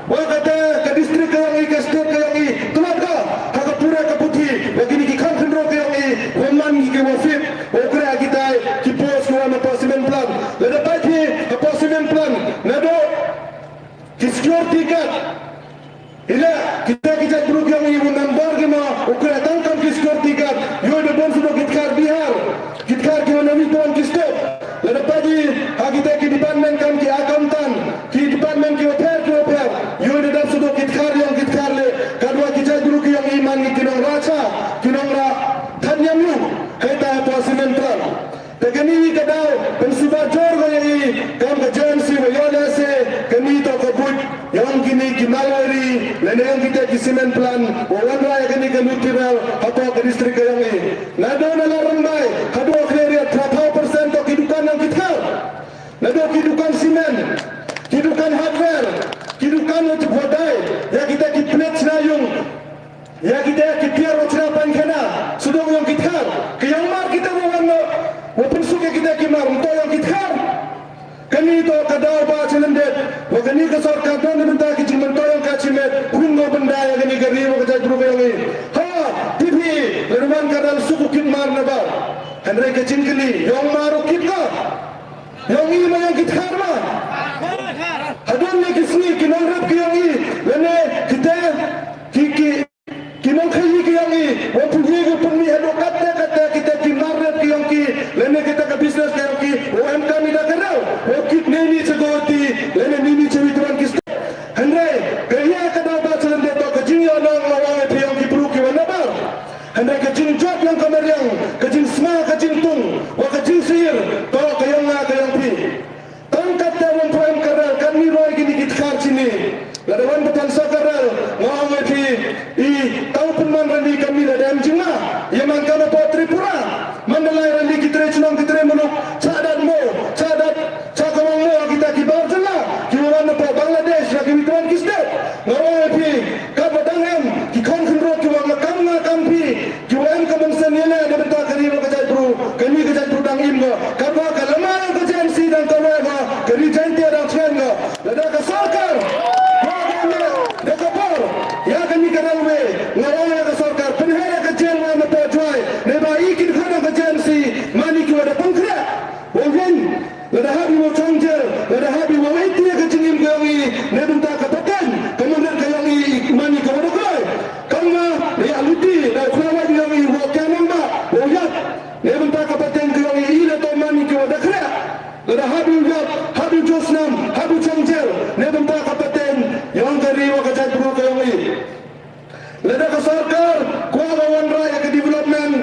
wa kata ka district ka jong i, ka state ka jong i, tlot ka ha ka pura ka puthi wa kine ki khun khynroo ki jong i wa man ki wa fit, wa khreh kitai ki post ki wa na hapoh cement plant. Lada peit phi hapoh cement plant, naduh ki security guard, ila kita ki jaitbru ki jong i, u member ki ma u khreh tang kam ki security guard. Ïoh da bun shuh ki dkhar Bihar, ki dkhar ki wa na ki wan ki state. Lada peit phi ha kita ki department kam ki accountant, ki department ki wa pher ki wa pher, ïoh da dap shuh ki dkhar jong ki dkhar leh. Katwa ki jaitbru ki jong i man ki nongrah cha, ki nongrah than ïam ïu, kaita hapoh cement plant. Te kane ka daw pynsuba jur ka ïa i kam ka J N C wa ïoh lehse kane toh ka buit jong kine ki malwari lane jong kita ki cement plant wa wanrah ïa kane ka luti rail hapoh ka district ka jong i. Naduh na Lad Rymbai haduh Khliehriat, thirty-five percent toh ki dukan jong ki dkhar. Naduh ki dukan cement, ki dukan hardware, ki dukan wa dai ïa kita ki plate chna ïung, ïa kita ki tiar wa chna painkhana, sdang jong ki dkhar. Ki jong mar kita wa wan wa pynsuk ïa kita ki mar, ym toh jong ki dkhar. Kane toh ka daw ba challenge wa kane ka sorkar don na bynta ki jingmyntoi jong ka shimet, hun ngo bynda ïa kane ka ri wa ka jaitbru ka jong i. Ha, tip phi, lada wan ka dal suk u kit mar na bar. Hynrei ka jingkylli, jong mar u kit ka, jong i ma jong ki dkhar ma. Hadon ne ki sngi ki nongrep ki jong i, lane kita ki, ki, ki nongkhaii ki jong i, wa pynhih ki pynmih haduh katta katta kita ki mar rep ki jong ki, lane kita ka business ki jong ki, wa em kam i da ka rel, wa kit ne ni cha Guwahati, lane ni ni cha wi twan ki state. Hynrei ka ïa ka daw ba challenge toh ka jingïohnong, nga ong ïa phi, jong ki bru ki wa nabar. Hynrei ka jingjot jong ka mariang, ka jingsma, ka jingtung, wa ka jingsyier, toh ka jong nga ka jong phi. Tang katta wan poi em ka rel, kan ni roi kini ki dkhar chini. Lada wan btang sa ka rel, nga ong ïa phi, i tang pynman rani kami lada em jingma, ïa man ka na po Tripura, Mandalay rani ki tre chnong ki tre muluk, cha dat mo, cha dat, cha ka wang mo, kita ki bar jylla, ki wan na po Bangladesh, na ki wi twan ki state. Nga ong ïa phi, katba dang em ki khon khynroo ki wa nga kam nga kam phi, ki wa em ka mynsiem ïaleh na bynta ka ri wa ka jaitbru, kani ka jaitbru dang im ko. Katba ka lama ka J N C dang kaweh ko, ka ri Jaintia dang thngan ko. Lada ka sorkar, ka lama da ka bor ïa kani ka railway, nga ong ïa ka sorkar, pynheh ïa ka jel wa na po Jowai, ne ba i ki dkhot ka J N C, mani ki wa da pynkhreh. Wa ïeng, lada hap i wa chong jel, lada hap i wa wei ïa ka jingim ka yong i, ne bynta ka pateng ka mynta ka yong i, mani ka wa da kloi. Kam ma ïa luti da u khlawait yong i, wa ka nang ba wa ïap, ne bynta ka pateng ka yong i, i la to mani ka wa da khreh. Lada hap i u ïap, hap i u josnam, hap i u chong jel, ne bynta ka pateng yong ka ri wa ka jaitbru ka yong i. Lada ka sorkar kwah ka wanrah ïa ka development,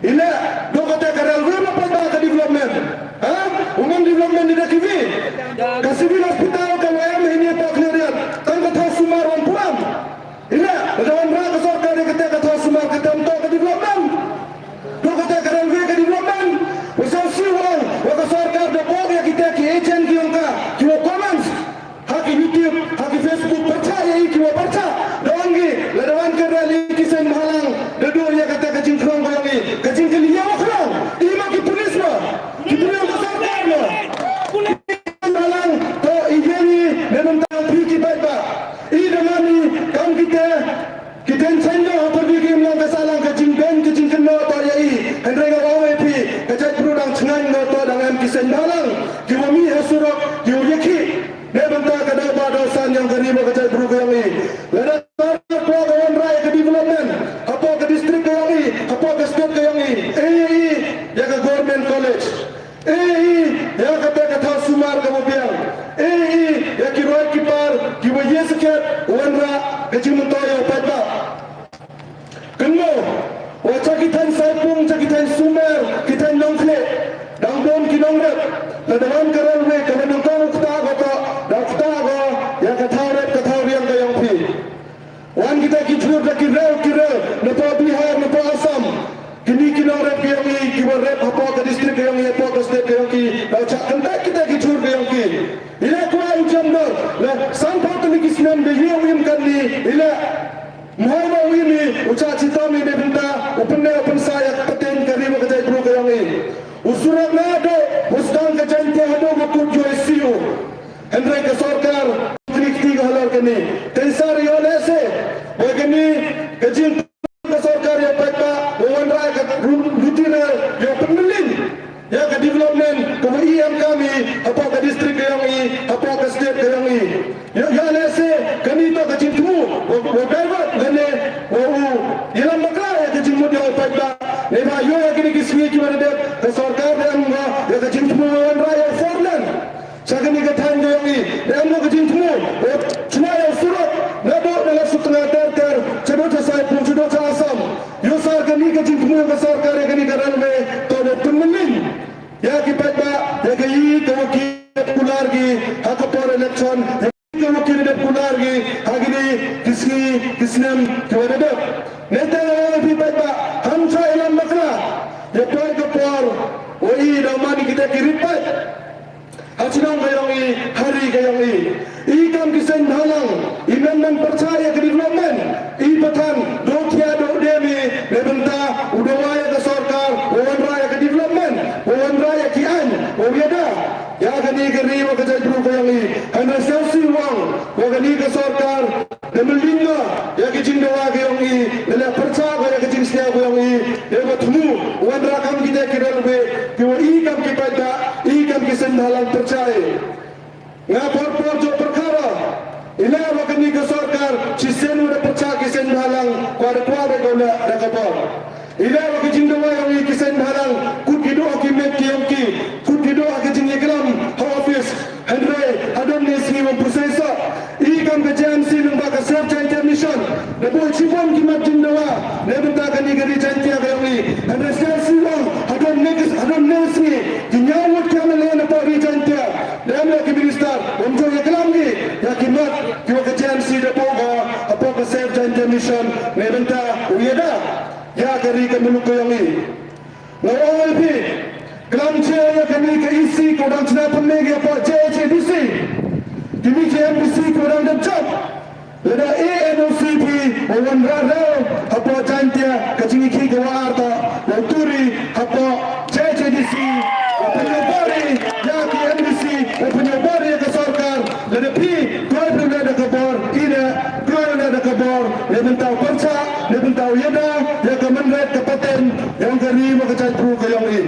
i leh, dok kata ka railway ma pat ba ka development. Ha? U man development ïa da kiwi. Ka civil hospital ka wa em hini pa Khliehriat, tang ka thaw sumar wan puram. I leh, lada wanrah ka sorkar ïa kata ka thaw sumar, kata ym toh ka development. Dok kata ka railway ka development. Wa sngewsih wa ong, Nga to dang em ki seng bhalang kiwa mih ha surok, kiwa ïakhih na bynta ka daw ba daw san yong ka ri bad ka jaitbru ka yong i. Lada ka por ka wanrah ïa ka development hapoh ka district ka yong i, hapoh ka state ka yong i, e i ïa ka government college, e i ïa kata ka thaw sumar kaba biang, e i ïa ki roi ki par kiwa ïa sakhiat wanrah ka jingmyntoi ïa u paidbah. Kynmaw wa cha ki thaiñ Saipung, cha ki thaiñ Sumer, ki thaiñ Nongkhlieh, dang don ki nongrep. Lada wan ka railway kaba nyngkong u ktah ko, ko da ktah ko ïa ka thaw rep ka thaw riang ka yong phi. Wan kita ki jhur da ki rel ki rel napoh Bihar, napoh Assam. Kini ki nongrep ka yong i kiwa rep hapoh ka district ka yong i, hapoh ka state ka yong ki, da chah kyntait kita ki jhur ka yong ki. I la kwah u jem dor la sanphew tylli ki snem da ïa u im katni, i la Mhoi ma u imi u chah chitom i na bynta u pynneh u pynsah ïa ka pateng ka ri bad ka jaitbru ka yong i. U surok naduh u sdang ka Jaiñtia haduh ba kut joi siu. Hynrei ka sorkar kini kti ka halor kani. Tensar ïoh lehse ba kani ka jingkut ka sorkar ïa paidbah ba wanrah ka ru-, ruti rel ïa pynmylliñ ïa ka development kaba i em kam i hapoh ka district ka yong i, hapoh ka state ka yong i. Ïa, ïa lehse kani toh ka jingthmu wa, wa divert lane wa u ïalam bakla ïa ka jingmut ïa u paidbah. Neibhah ïa kine ki sngi kiba la dep ka sorkar da em nga ïa ka jingthmu wa wanrah ïa u four lane sha kane ka thaiñ ka yong i. Da em nga ka jingthmu wa chna ïa u surok naduh na la Sutnga ter ter, shaduh cha Saipung, shaduh cha Assam. Ïohsngew kane ka jingthmu ka sorkar ïa kane ka railway toh da pynmylliñ ïa ki paidbah ïa ka i ka wa ki dep kular ki ha ka por election, ïa ka wa ki dep kular ki ha kine ki sngi ki snem kiwa da dep. Neta nga ong ïa phi paidbah, ham cha ïalam bakla. Ïa poi ka por wa i da man i kita ki rit paid ha chnong ka yong i, ha ri ka yong i. I kam ki seng bhalang i men men pyrchah ïa ka development. I pathan doh khia doh dem i na bynta u dawa ïa ka sorkar wa wanrah ïa ka development, wa wanrah ïa ki aiñ, wa ïada ïa kani ka ri wa ka jaitbru ka yong i. Hynrei sngewsih u ong wa kani ka sorkar da mylliñ noh ïa ka jingdawa ka yong i, da leh pyrchah noh ïa ka jingsngew ka yong i, da ba thmu wanrah kam kita ki railway kiwa i kam ki paidbah, i kam ki seng bhalang pyrchah i. Nga por por jooh pyrkhat ïa i leh wa kani ka sorkar, chisien wa da pyrchah ki seng bhalang, kwah da kwah da ka leh da ka bor. I leh wa ka jingdawa yong i ki seng bhalang, kut ki duh ha ki met ki yong ki, kut ki duh ha ka jingïaklam ha office. Hynrei hadon ne sngi ym pyrshah i kam ka J M C lyngba ka Save Jaintia Mission da buh shibun ki mat jingdawa na bynta kani ka ri Jaintia ka yong i. Hynrei sngewsih u ong hadon ne, hadon ne sngi ki ñiaw ngut ki M L A napoh ri Jaintia, da em ïa ki minister, ym ju ïaklam ki ïa ki mat kiwa ka J M C da buh ko hapoh ka Save Jaintia Mission na bynta u ïada ïa ka ri ka muluk ka yong i. Nga ong ïa phi, klam jia ïa kane ka E C ka dang chna pynmih ïa phi J H A D C. Kine ki M D C ka dang dep jop. Lada A N O C P wa wanrah rel hapoh Jaintia, ka jingïakhih ka wa ar ta, wa turi hapoh J H A D C, wa pynïoh bor ïa ki M D C, wa pynïoh bor ïa ka sorkar. Lada phi kloi phi leh da ka bor, i leh kloi leh da ka bor na bynta u pyrchah, na bynta u ïada ïa ka mynret ka pateng yong ka ri wa ka jaitbru ka yong i.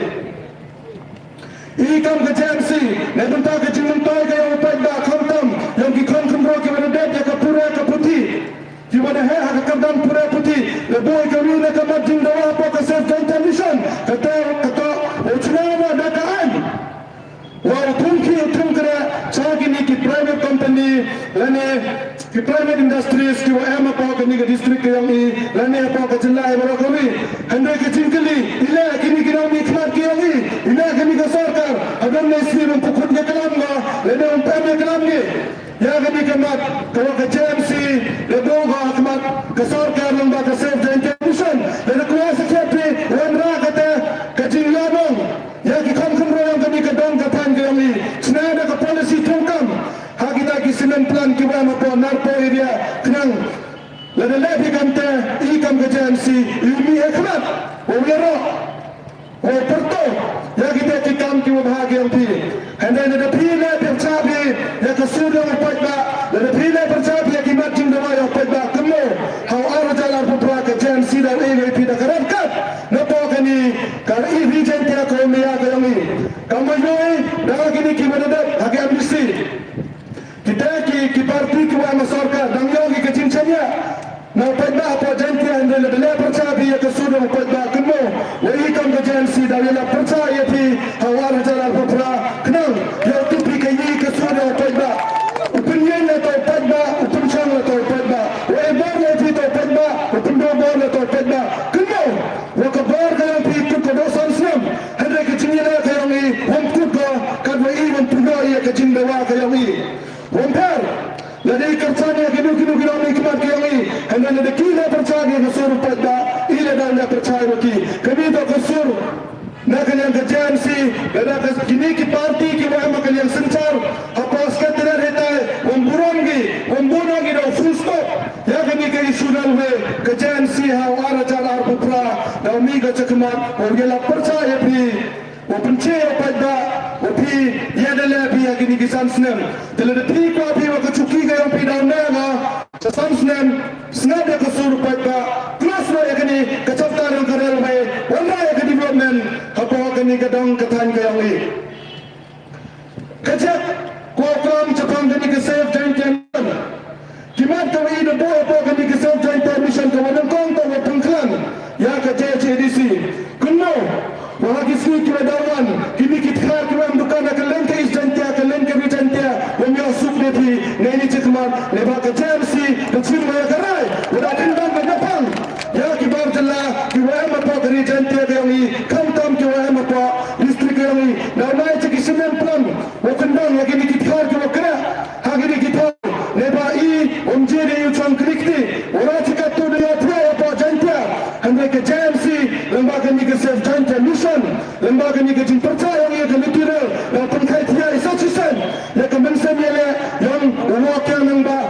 I kam ka J M C na bynta ka jingmyntoi ka yong u paidbah, khamtam yong ki khon khynraw kiwa da dep ïa ka pule ka puthi, kiwa da heh ha ka kyrdan pule puthi, la buh ïa ka ri na ka mat jingdawa hapoh ka Save Jaintia Mission. Kata, kata u chna noh da ka aiñ. Wa u thung khih u thung khreh cha kine ki private company lane ki private industries kiwa em hapoh kane ka district ka yong i lane hapoh ka jylla i baroh kawei. Hynrei ka jingkylli, i leh kine ki nongmihkhmat ki yong i, i leh kane ka sorkar, hadon ne sngi ym pu khut ïaklam ko lane ym pu em ïaklam ki ïa kane ka mat ka wa ka J M C da buh ko ha khmat ka sorkar lyngba ka Save Jaintia Mission. Lada kwah sakhiat phi wanrah kata ka jingïalang ïa ki khon khynraw yong kane ka dong ka thaiñ ka yong i, chna da ka policy thungkam ha kita ki cement plant kiwa em hapoh Narpoh area. Khnang lada leh phi kamte, i kam ka J M C i mih ha khmat wa u ïaroh, wa u pyrto ïa kita ki kam kiwa bha ki yong phi. Hynrei lada phi leh pyrchah phi ïa ka sur yong u paidbah, lada phi leh pyrchah phi ïa ki mat jingdawa yong u paidbah, kynmaw ha u ar hajar arphew phra ka J M C da u ai ïa phi da ka red card napoh kane ka ri Jaintia ka wa maya ka yong i. Kam ba ïohi da kine kiba da dep ha ki M D C. Kita ki, ki parti kiba em ha sorkar dang ïoh ki ka jingshaniah na u paidbah hapoh Jaintia, hynrei lada leh pyrshah phi ïa ka sur jong u paidbah, kynmaw, wa i kam ka J N C daw ïalap pyrshah ïa phi ha u ar hajar arphew phra, khnang ïa u tip phi kaei ka sur jong u paidbah. U pynïeng la ta u paidbah, u pynshong la ta u paidbah, wa ai bor ïa phi ta u paidbah, u pynduh bor la ta u paidbah. Kynmaw, wa ka bor ka ïong phi kut ka doh san snem, hynrei ka jingïaleh ka ïong i wam kut ka, katwa i wam pynduh ïa ka jingdawa ka ïong i. Wam pher, lada i kyrchan ïa kino kino ki longmihkhmat ki ïong i, hynrei lada ki leh pyrshah ïa ka sur u paidbah, i la dang leh pyrshah ïa ki. Kane toh ka sur na ka liang ka J N C, lada ka kine ki parti kiba em ha ka liang synshar hapoh Secretariat hitai, wam burom ki, wam bun ha ki da u full stop ïa kane ka issue railway. Ka J N C ha u ar hajar arphew phra daw mih ka jingkhmat, wa ïalap pyrshah ïa phi, wa pynshai ïa u paidbah, wa phi ïa da leh phi ha kine ki san snem. Te lada phi kwah phi wa ka chuki ka ïong phi daw ne ma, sa san snem, sngap ïa ka sur u paidbah, close noh ïa kane ka chapter jong ka railway, wanrah ïa ka development hapoh kane ka dong ka thaiñ ka ïong i. Ka jait, ko kam chapang kane ka Save Jaintia Mission. Ki mat ka wa i da buh hapoh kane ka Save Jaintia Mission ka wa nyngkong ka wa pynkhlan ïa ka J H A D C. Kynmaw, wa ha ki sngi kiba daw wan, kine ki dkhar kiba em dukan ha kylleng ka East Jaintia, kylleng ka Ri Jaintia, wam ïoh suk de phi, ngi ni chi khmat, ne ba ka J M C da chim ba ïa ka rai, wa da pynban ba da pang ïa ki bar jylla kiba em hapoh ka Ri Jaintia ka ïong i, khamtam kiba em hapoh district ka ïong i. Daw nai cha ki cement plant wa kyndong ïa kine ki dkhar kiwa khreh ha kine ki thaw. Neba i um jia da ïu chong kri kti, wa ra chi katto da ïa thiah ïa poh Jaintia. Hynrei ka J M C lyngba kane ka Save Jaintia Mission, lyngba kane ka jingpyrchah ïong ïa ka luti rel, da pynkhaii thiah i sa chisien ïa ka mynsiem ïaleh ïong u Woh Kiang Nangbah,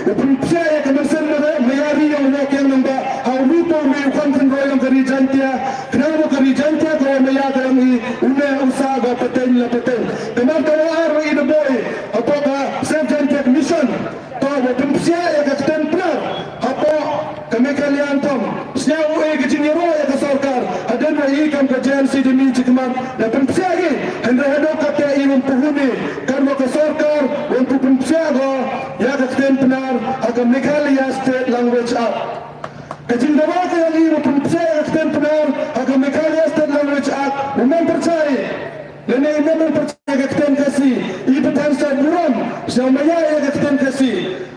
u pynpsiah ïa ka mynsiem ïaleh maya ri ïong u Woh Kiang Nangbah ha u ri poh ri u kham khynroi ïong ka Ri Jaintia. Khnang ba ka Ri Jaintia ka wa maya ka ïong i, u neh u sah ka pateng la pateng. Ka mar ka wa ar wa i da buh i hapoh ka Save Jaintia Mission, to wa pynpsiah ïa ka ktien Pnar hapoh ka Meghalaya Anthem. Sñiaw u e ka jingïaroh ïa ka sorkar hadien wa i kam ka J N C da mih chi khmat, da pynpsiah ki. Hynrei haduh katta i wym pu hun i, kan wa ka sorkar wym pu pynpsiah ko ïa ka ktien Pnar ha ka Meghalaya State Language Act. Ka jingdawa ka ïong i wa pynpsiah ïa ka ktien Pnar ha ka Meghalaya State Language Act, u mem pyrchah i, lane i mem pyrchah ïa ka ktien Khasi, i pathan sa burom, sa maya ïa ka ktien Khasi.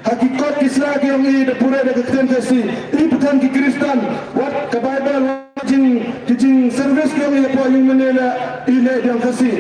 Ha ki kot ki sla ki ïong i da pule da ka ktien Khasi. I pathan ki Khristan, wat ka Baibl, wat ki jing, ki jing service ki ïong i hapoh ïing mane la i leh diang Khasi.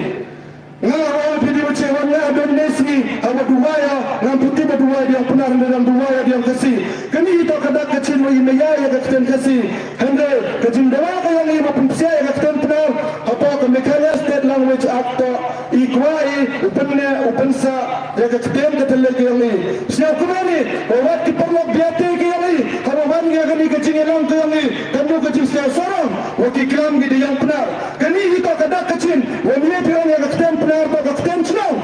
Nga ong phi di wa che wan nga don ne sngi ha wa duwai ïa, ngam puti ba duwai diang Pnar ne dang duwai ïa diang Khasi. Kani hi toh ka dak ka chin wa i maya ïa ka ktien Khasi. Hynrei ka jingdawa ka ïong i wa pynpsiah ïa ka ktien Pnar hapoh ka Meghalaya State Language Act toh i kwah i u pynneh u pynsah ïa ka ktien ka thylliej ka ïong i. Sñiaw kumne ni, wa wat ki paralok biati ka ïong i, ha wa wan ïa kani ka jingïalang ka ïong i, kan du ka jingsñiaw sarong wa ki klam ki da ïong Pnar. Kani hi toh ka dak ka chin wa mih phi ong ïa ka ktien Pnar toh ka ktien chnong.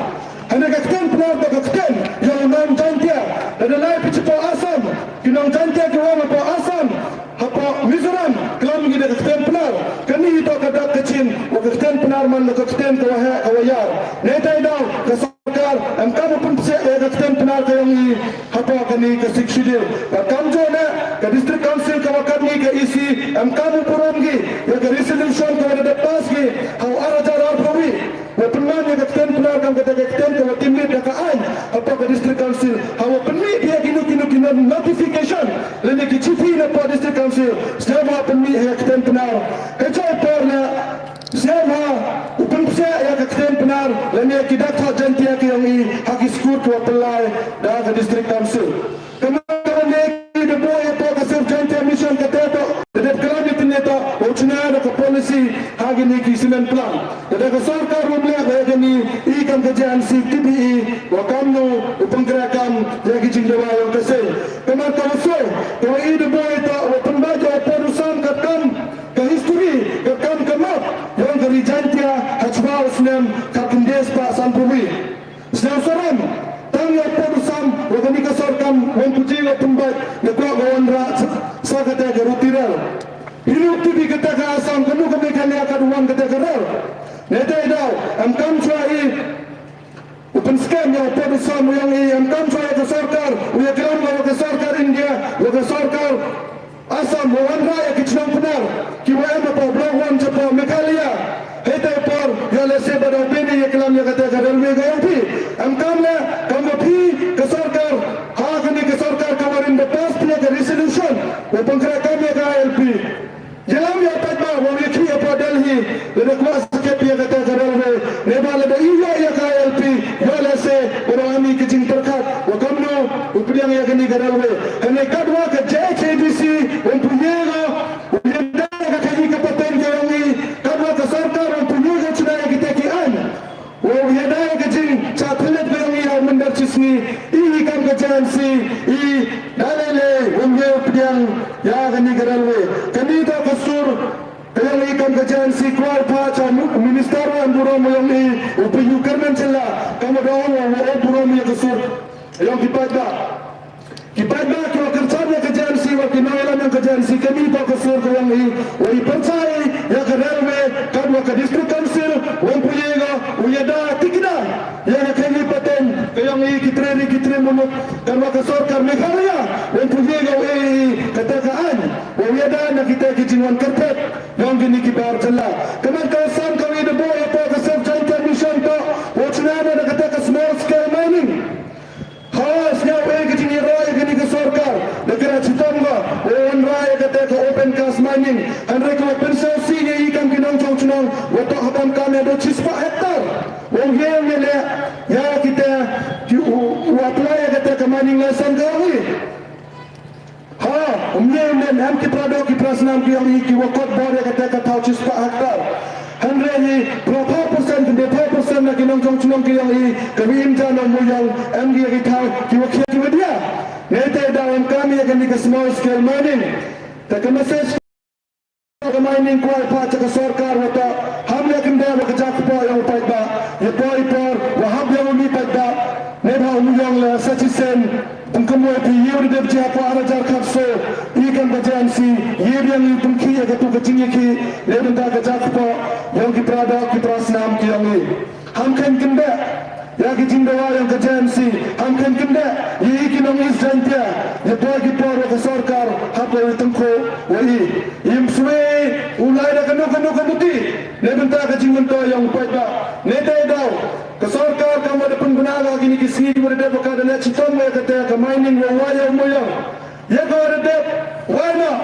Hynrei ka ktien Pnar toh ka ktien ïong u nong Jaintia. Lada lai phi chi poh Assam, ki nong Jaintia ki wan hapoh Assam, hapoh Mizoram, klam ki da ka ktien Pnar. Kani hi toh ka dak ka chin wa ka ktien Pnar man la ka ktien ka wa heh ka wa ïar. Neitai daw ka sorkar em kam u pynpsiah ïa ka ktien Pnar ka ïong i hapoh kani ka Sixth Schedule. Bad kamjooh na ka District Council ka wa katni ka E C em kam u burom ki ïa ka resolution ka wa da dep pass ki ha u ar hajar arphew wi. Wa pynman ïa ka ktien Pnar kam kata ka ktien ka wa tim leit da ka aiñ hapoh ka District Council. Ha wa pynmih ïa kino kino kino notification lane ki chithi na poh District Council. Sñiaw wa pynmih ïa ka ktien Pnar. Ka jai por na sñiaw wa u pynpsiah ïa ka ktien Pnar lane ki dak thoh Jaintia ki ïong i ha ki skur ki wa pynlai da ka District Council. Ka mar ka wan ne ki da buh ïa poh ka Save Jaintia Mission ka te toh da dep klam ïa tine toh u chna da ka policy ha kini ki cement plant. Da ka sorkar ruh mleh ba ïa kini i kam ka J N C T B E wa kam no u pynkreh kam ïa ki jingdawa ïong ka seng. Ka mar ka wa soi ka wa i da buh ïa toh wa pynbait ïa u pud u sam katkam ka history katkam ka map ïong ka Ri Jaintia ha chwa u snem khatkhyndai spah sanphew wi. Sñiaw sarom, tang ïa u pud u sam wa kani ka sorkar wym pu ji wa pynbait, nga kwah ka wanrah sa kata ka ruti rel. Hi ruh tip i kata ka Assam, kano ka Meghalaya ka duwan kata ka rel. Neitai daw Em kam shuwa i u pynskhem ïa u pud u sam u ïong i, em kam shuwa ïa ka sorkar, u ïaklam ïa ka sorkar India, ïa ka sorkar Assam, u wanrah ïa ki chnong Pnar kiwa em hapoh Block One shapoh Meghalaya. Hei te por ïa lehse ba da u bini ïaklam ïa kata ka railway ka ïong phi. Em kam leh kam ba phi ka sorkar, ha kani ka sorkar ka warin da pass phi ïa ka resolution u pynkhreh kam ïa ka I L P. Ïalam ïa u paidbah wa u ïakhih hapoh Delhi lada kwah sakhiat ïa kata ka railway. Neibhah lada i ïoh ïa ka I L P, ïoh lehse u dang am i ka jingpyrkhat wa kamno u pdiang ïa kani ka railway. Hynrei katwa ka J H A D C, um pynïaid, um pynïaid ka khaïi ka pateng ka ïong i, katwa ka sorkar um pynïaid ka chuna ïa kita ki aiñ. Wow, ïada ïa ka jingshah thylliej ka ïong i ha u mynder shisngi, i kam ka J N C, i da lei lei, wym ïoh pdiang ïa kani ka railway. Kani toh ka sur ka ïong i kam ka J N C, kwah pat sha u minister wa em burom ïong i, u Pynïaid Kyrmen Shylla, kam wa da ong wa, wa em burom ïa ka sur ïong ki paidbah. Ki paidbah kiwa kyrchan ïa ka J N C, wa ki nongïalam ïong ka J N C, kani toh ka sur ka ïong i, wa i pyrchah ïa ka railway, katwa ka District Council, wym pu ïa ka, u ïada tikna ïa ka khaïi pateng ka ïong i, ki tre ri ki tre muluk, katwa ka sorkar Meghalaya, wym pu ïa ka, u e i kata ka aiñ, wa u ïada na kita ki jingwan kyrpad ïong kini ki bar jylla. Ka mat ka san ka wi da buh ïa ka Self Jaiñtia Mission toh, wa chuna na kata ka small scale mining. Ha, sñiaw e ka jingïaroh ïa kani ka sorkar, da kyrpad chitom ka, u wanrah ïa kata ka open cast mining, hynrei ka wa pynsñiawsih ïa i kam ki nongshong chnong, wa toh ha ban kam ïa da chispah hectare. Wa u ïa u ïa leh, ïa kita, ki u, u apply ïa kata ka mining license ka ïong i. Ha, um ïa u leh em ki para doh ki para snam ki ïong i ki wa kot bor ïa kata ka thaw chispah hectare. Hynrei hi, phraphaw percent, khyndai phaw percent na ki nongshong chnong ki ïong i, ka wi im jan u muyong, em ki ïa ki thaw, ki wa khia ki wa dia. Ngi te da em kam ïa kani ka small scale mining. Te ka message ka mining kwai pat ka sorkar wa ta, ham ïa kynda wa ka jak pa ïa u paidbah, ïa poi por, wa hap ïa u ni paidbah. Neibhah u muyong la sa chisien, pynkham wa phi ïa u dep jia pa ara jar khat so, i kam ka J N C, ïa biang i pynkhih ïa katu ka jingïakhih, neibynta ka jak pa, ïong ki para doh, ki para snam ki ïong i. Ham kheiñ kynda ïa ki jingdawa ïong ka J N C, ham kheiñ kynda ïa i ki nong East Jaintia, ïa poi ki por wa ka sorkar, hap wa i tyngkhuh wa i. Im swe u lai da kano kano kano ti, neibynta ka jingmyntoi ïong u paidbah. Neitei daw ka sorkar kam wa da pynbna la kini ki sngi wa da dep wa ka da leh chitom wa ïa kata ka mining wa wa ïa u muyong. Ïa ka wa da dep, wai noh,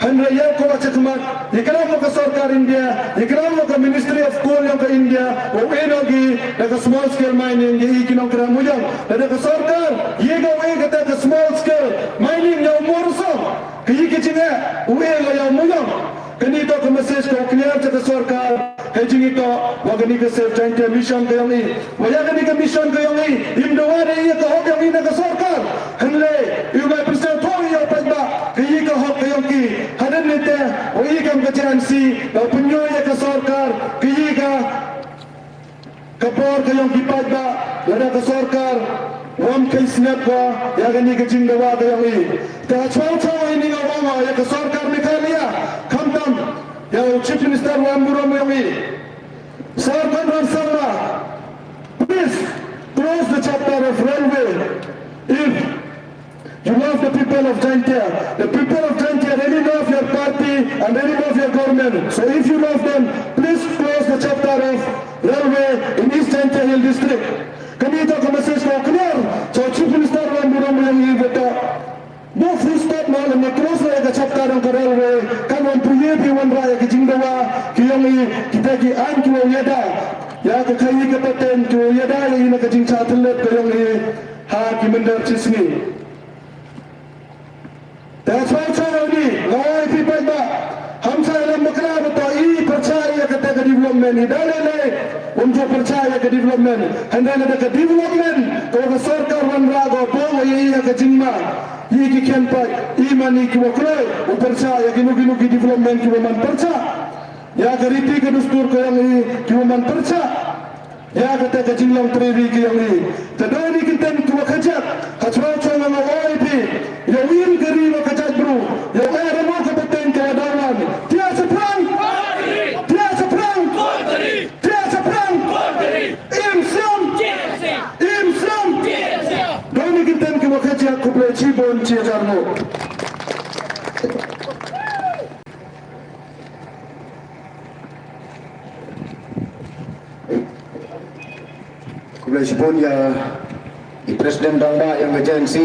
hynrei ïa ka wa cha khmat, ïa ka wa ka sorkar India, ïa ka wa ka Ministry of Coal ïong ka India, wa u e noh ki, da ka small scale mining, ïa i ki nongkynrah muyong, da ka sorkar, ïa ka wa ïa kata ka small scale mining ïa u mur song, ka ïa ka jingeh, u e la ïa u muyong. Kani toh ka message ka u clear cha ka sorkar. Hei jingïatoh wa kani ka Self Jaiñtia Mission ka ïong i. Wa ïa kani ka mission ka ïong i, im dawa da ïa ka hok ïong i na ka sorkar. Hynrei i u bai pynsñiawthooh ïa u paidbah ka ïa ka hok ka ïong ki. Hadien nete wa i kam ka J N C da pynïoh ïa ka sorkar ka ïa ka ka bor ka ïong ki paidbah, lada ka sorkar wam kheiñ snep wa ïa kani ka jingdawa ka ïong i. Te ha chwa chwa ini nga wan ïa ka sorkar Meghalaya, khamtam ïa u Chief Minister wa em burom ïong i. Sir Conrad Sangma, please close the chapter of railway. If you love the people of Jaintia, the people of Jaintia really love your party and really love your government. So if you love them, please close the chapter of railway in East Jaintia Hill District. Kani toh ka message ka clear. So Chief Minister wa em burom ïong i, beta no full stop na, ne close la ka chapter ka railway, kan wan puye pi wanrah ïa ka jingdawa ki ïong i, kita ki aiñ ki wa ïada ïa ka khaïi ka pateng, ki wa ïada ïa i na ka jingshah thylliej ka ïong i ha ki mynder chisngi. Te ha chwa chwa ni, nga ong ïa phi paidbah, ham sa ïalam bakla, beta i pyrchah ïa kata ka development, i da lei lei um ju pyrchah ïa ka development. Hynrei lada ka development ka wa ka sorkar wanrah ka bong ïa i ha ka jingma, i ki khian pat, i man i ki wa kloi u pyrchah ïa kino kino ki development ki wa man pyrchah. Ïa ka riti ka dustur ka ïong i ki wa man pyrchah. Ïa kata ka jinglong prairie ka ïong i. Te dei ni ki ktien ki wa khajak. Ha chwa chwa nga ong ïa phi, ïa u im ka ri wa ka jaitbru, ïa u ai ramo ka pateng ka wa daw wan. Tia chaphrang! Tia chaphrang! Tia chaphrang! Ïa jar mo. Khublei shibun ïa i President Rangbah ïa ka J N C,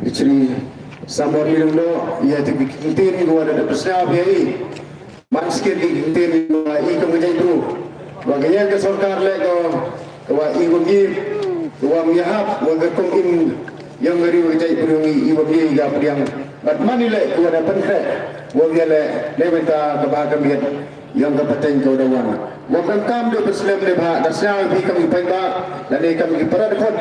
i Shri Samor Lyngdoh, ïa kito ki kyntien kiwa da pynshai ïa i. Man sket ki kyntien kiwa i kam ka jaitbru. Wa ka ïa ka sorkar leh ko, kiwa i wa ngi, kiwa ngi hap, wa ka kong im, ïa ka ri wa ka jaitbru ngi i wa ngi ka pdiang. Bad man i leh kiwa da pynkhreh, wa ngi leh, ne bynta ka ba ka miet. Ïa ka pateng ko da wan. Wa kam kam da pynslem ne ba, da sñiaw phi kam i paidbah, lane kam i para dkhot,